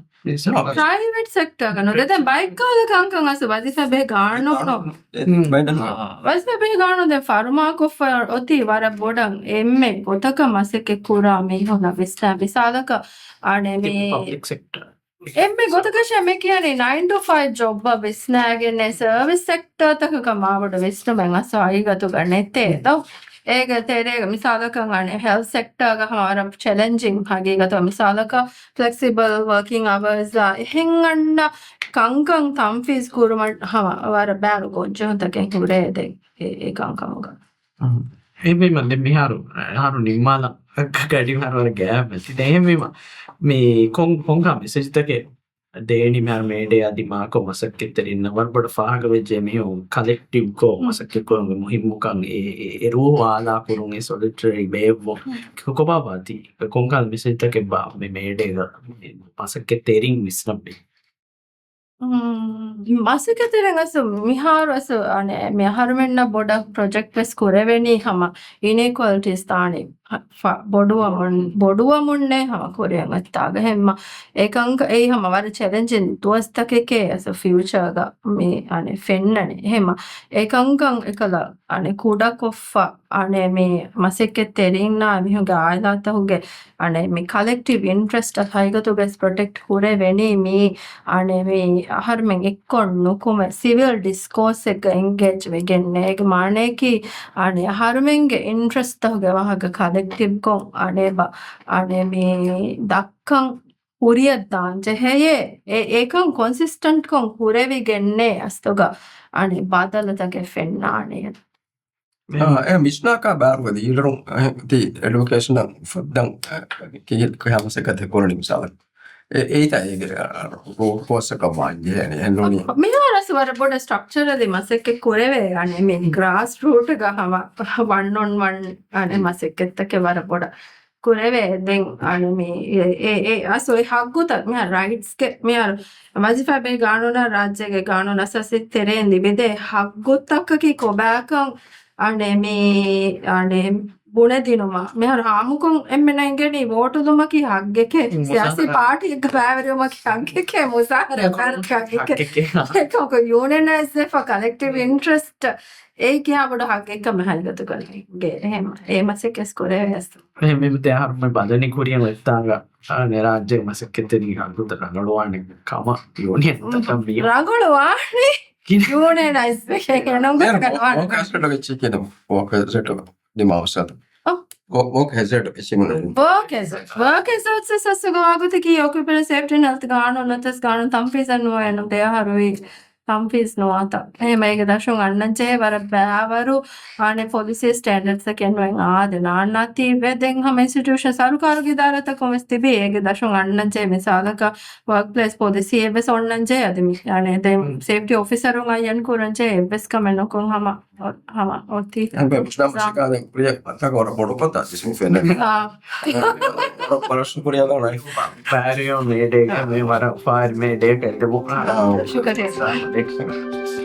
ޕްރައިވެޓް ސެކްޓަރގަ ނުދޭ. ދެން ބައެއްކަހަލަ ކަންކަން އަސް ވަޒީފާ ބެހޭ ގާނޫނު. ހުން. ވަޒީފާ ބެހޭ ގާނޫނު ދެން ފަރުމާކޮށްފަ އޮތީ ވަރަށް ބޮޑަށް އެންމެ ގޮތަކަށް މަސައްކަތް ކުރާ މީހުންނަށް ވިސްނާ. މިސާލަކަށް އަނެ މި ޕަބްލިކް ސެކްޓަރ. އެންމެ ގޮތަކަށް މި ކިޔަނީ ނައިން ޓު ފައިވް ޖޮބްއަށް ވިސްނާގެން ސަރވިސް ސެކްޓަރތަކަކަށް މާބޮޑު ވިސްނުމެއް އަސް ހަގީގަތުގަ ނެތޭ ދޯ. އޭގެ ތެރޭގަ މިސާލަކަށް އަނެ ހެލްތް ސެކްޓަރގަ ހަމަ ވަރަށް ޗެލެންޖިން ހަގީގަތު މިސާލަކަށް ފްލެކްސިބަލް ވަރކިން އަވަރސް އާ އެހެން އަންނަ ކަންކަން ތަންފީޒް ކުރުމަށް ހަމަ ވަރަށް ބާރު ގޮންޖެހުންތަކެއް ހުރޭ ދެން އެ، އެ ކަންކަމުގަ. އެހެންވީމަ ދެން މިހާރު، އަހަރު ނިންމާލަން ގަޑި މިހާރު ވަރަށް ގާތް މެސެޖް. އެހެންވީމަ މި ކޮން، ކޮންކާ މެސެޖްތަކެއް ދޭނީ މިހާރު މޭޑޭ އަދި މާކޮށް މަސައްކަތްތެރިންނަށް ވަރަށް ބޮޑަށް ފާހަގަވެއްޖެ މީހުން ކަލެކްޓިވްކޮށް މަސައްކަތްކުރުމުގެ މުހިއްމުކަން އެ، އެ، އެ ރޫ އާލާކުރުން އެ ސޮލިޑަރިޓީ ބޭއްވުން. ކޮބާބާ ތި ކޮންކާ މެސެޖްތަކެއްބާ މި މޭޑޭގަ މަސައްކަތްތެރިން ވިސްނަންވީ؟ މް، މަސައްކަތްތެރިން އަސް މިހާރު އަސް އަނެ މި އަހަރުމެންނަށް ބޮޑަށް ޕްރޮޖެކްޓް ވެސް ކުރެވެނީ ހަމަ އިނީކުއަލިޓީސް ދާނީ ފަ-، ބޮޑުވަމުން، ބޮޑުވަމުންނޭ ހަމަ ކުރިއަށް އޮތްތާގަ. ހެންމަ އެކަންކަ އެއީ ހަމަ ވަރަށް ޗެލެންޖިން ދުވަސްތަކެކޭ އަސް ފިއުޗާގަ މި އަނެ ފެންނަނީ. ހެންމަ އެކަންކަން އެކަލަ އަނެ ކުޑަކޮށްފަ އަނެ މި މަސައްކަތްތެރިންނާ މީހުންގެ އާއިލާތަކުގެ އަނެ މި ކަލެކްޓިވް އިންޓްރެސްޓް ހަގީގަތުގަސް ޕްރޮޓެކްޓް ކުރެވެނީ މި އަނެ މި އަހަރުމެން އެއްކޮށް ނުކުމެ ސިވިލް ޑިސްކޯސްއެއްގަ އެންގޭޖް ވެގެން. އޭގެ މާނަޔަކީ އަނެ އަހަރުމެންގެ އިންޓްރެސްޓްތަކުގެ ވާހަކަ ކަލެކްޓިވްކޮށް އަނެ ބަ-، އަނެ މި ދައްކަން ކުރިއަށް ދާން ޖެހެޔޭ. އެ-، އެކަން ކޮންސިސްޓަންޓްކޮށް ކުރެވިގެންނޭ އަސްލުގަ އަނެ ބަދަލުތަކެއް ފެންނާނެ. އާ، އެ މިސްނާކާ ބާރުވެ ލީޑަރުން، އެ، ތި އެޑުކޭޝަނަށް ފައްދަން، އެ، ކިހި-، ކިހާ މަސައްކަތެއް ކުރަނީ މިސާލަކަށް؟ އެ، އެއީތާ އޭގެ، އަ، ރޫޓް ކޯސްއަކަށް ވާން ޖެހޭނެ. އެހެންނޫނީ. މިހާރު އަސް ވަރަށް ބޮޑަށް ސްޓްރަކްޗަރަލީ މަސައްކަތް ކުރެވޭ، އަނެ މި ގްރާސް ރޫޓްގަ ހަމަ ވަން އޮން ވަން އަނެ މަސައްކަތްތަކެއް ވަރަށް ބޮޑަށް ކުރެވޭ. ދެން އަނެ މި އެ، އެ، އެ، އަސް އޮތް ހައްގުތައް މިހާރު ރައިޓްސްގެ މިހާރު ވަޒީފާ ބޭ ގާނޫނާ ރާއްޖޭގެ ގާނޫނު އަސާސީ ތެރެއިން ލިބިދޭ ހައްގުތަކަކީ ކޮބާކަން އަނެ މި އަނެ ބުނެދިނުމަށް. މިހާރު ހާމުކޮށް އެންމެން އެނގެނީ ވޯޓުލުމަކީ ހައްގެކޭ. މުސާރަ. ސިޔާސީ ޕާޓީއެއްގަ ބައިވެރިވުމަކީ ހައްގެކޭ. މުސާރަ އެކަމަކު ކަންކަން ހައްގެކޭ. އެކަމަކު ޔޫނިއަނައިޒް ވެފަ ކަލެކްޓިވް އިންޓްރެސްޓް އެއީ ކިހާ ބޮޑު ހައްގެއްކަމެއް ހަގީގަތުގަ ނޭނގޭ. އެހެން އެ މަސައްކަތް ކުރެވޭ އަސް. އެހެންވީމަ އަހަރުމެން ބަލަނީ ކުރިއަށް އޮތްތާގަ އަނެ ރާއްޖޭގެ މަސައްކަތްތެރިން ހައްގުތައް ރަނގަޅުވާނެ ކަމަށް ޔޫނިއަންތަކަށް މި ރަނގަޅުވާނީ. ޔޫނިއަނައިޒް ވެގެން އެން އޮން ގޮތަކަށް ވާނެ. ވޯކާސްޓް ގެ ޗިކެން ވޯކާސްޓް ޑިމާވްސަދ. އޮ. ވޯ-، ވޯކް ހެޒަރޑް އެސިމުނަލް. ވޯކް ހެޒަރޑް. ވޯކް ހެޒަރޑް ސެސް އަސްގަ ވާގޮތަކީ އޮކިއުޕޭޝަނަލް ސޭފްޓީ އެންޑް ހެލްތުގެ ގާނޫނު ނަތަސް ގާނޫނު ތަންފީޒެއް ނުވޭ ނު ދެ އަހަރު ވީ. ތަންފީޒް ނުވާތަ؟ އެހެމަ އޭގެ ދަށުން އަންނަންޖެހޭ ވަރަށް ބައިވަރު އާނެ ޕޮލިސީ ސްޓޭންޑަޑްސް އެކެއް ނުވެ އާދެ ނާންނާތީ ވެ ދެން ހަމަ އިންސްޓިޓިއުޝަން ސަރުކާރުގެ އިދާރާތަކުން ވެސް ތިބީ. އޭގެ ދަށުން އަންނަންޖެހޭ މިސާލަކަށް ވޯކް ޕްލޭސް ޕޮލިސީ އެއްވެސް އޮންނަންޖެހޭ އަދި މި އާނެ ދެން ސޭފްޓީ އޮފިސަރުން އައްޔަން ކުރަންޖެހޭ އެއްވެސް ކަމެއް ނުކޮށް ހަމަ ހަމަ އޮތީ. ހަމަ މުސްތާމަ ޝިކާދެން ކުރިޔަށް އަތަކަށް ވަރަށް ބޮޑު ކޮންތާ ޖިސްމު ފެނެއް. އާ. ވަރަށް ޝުކުރިއްޔާ ދޯ ރައިފު. ފާރިޔޯ މޭޑޭގެ މި ވަރަށް ފާރި މޭޑޭ ކެއްޓެބު. ޝުކުރިއްޔާ.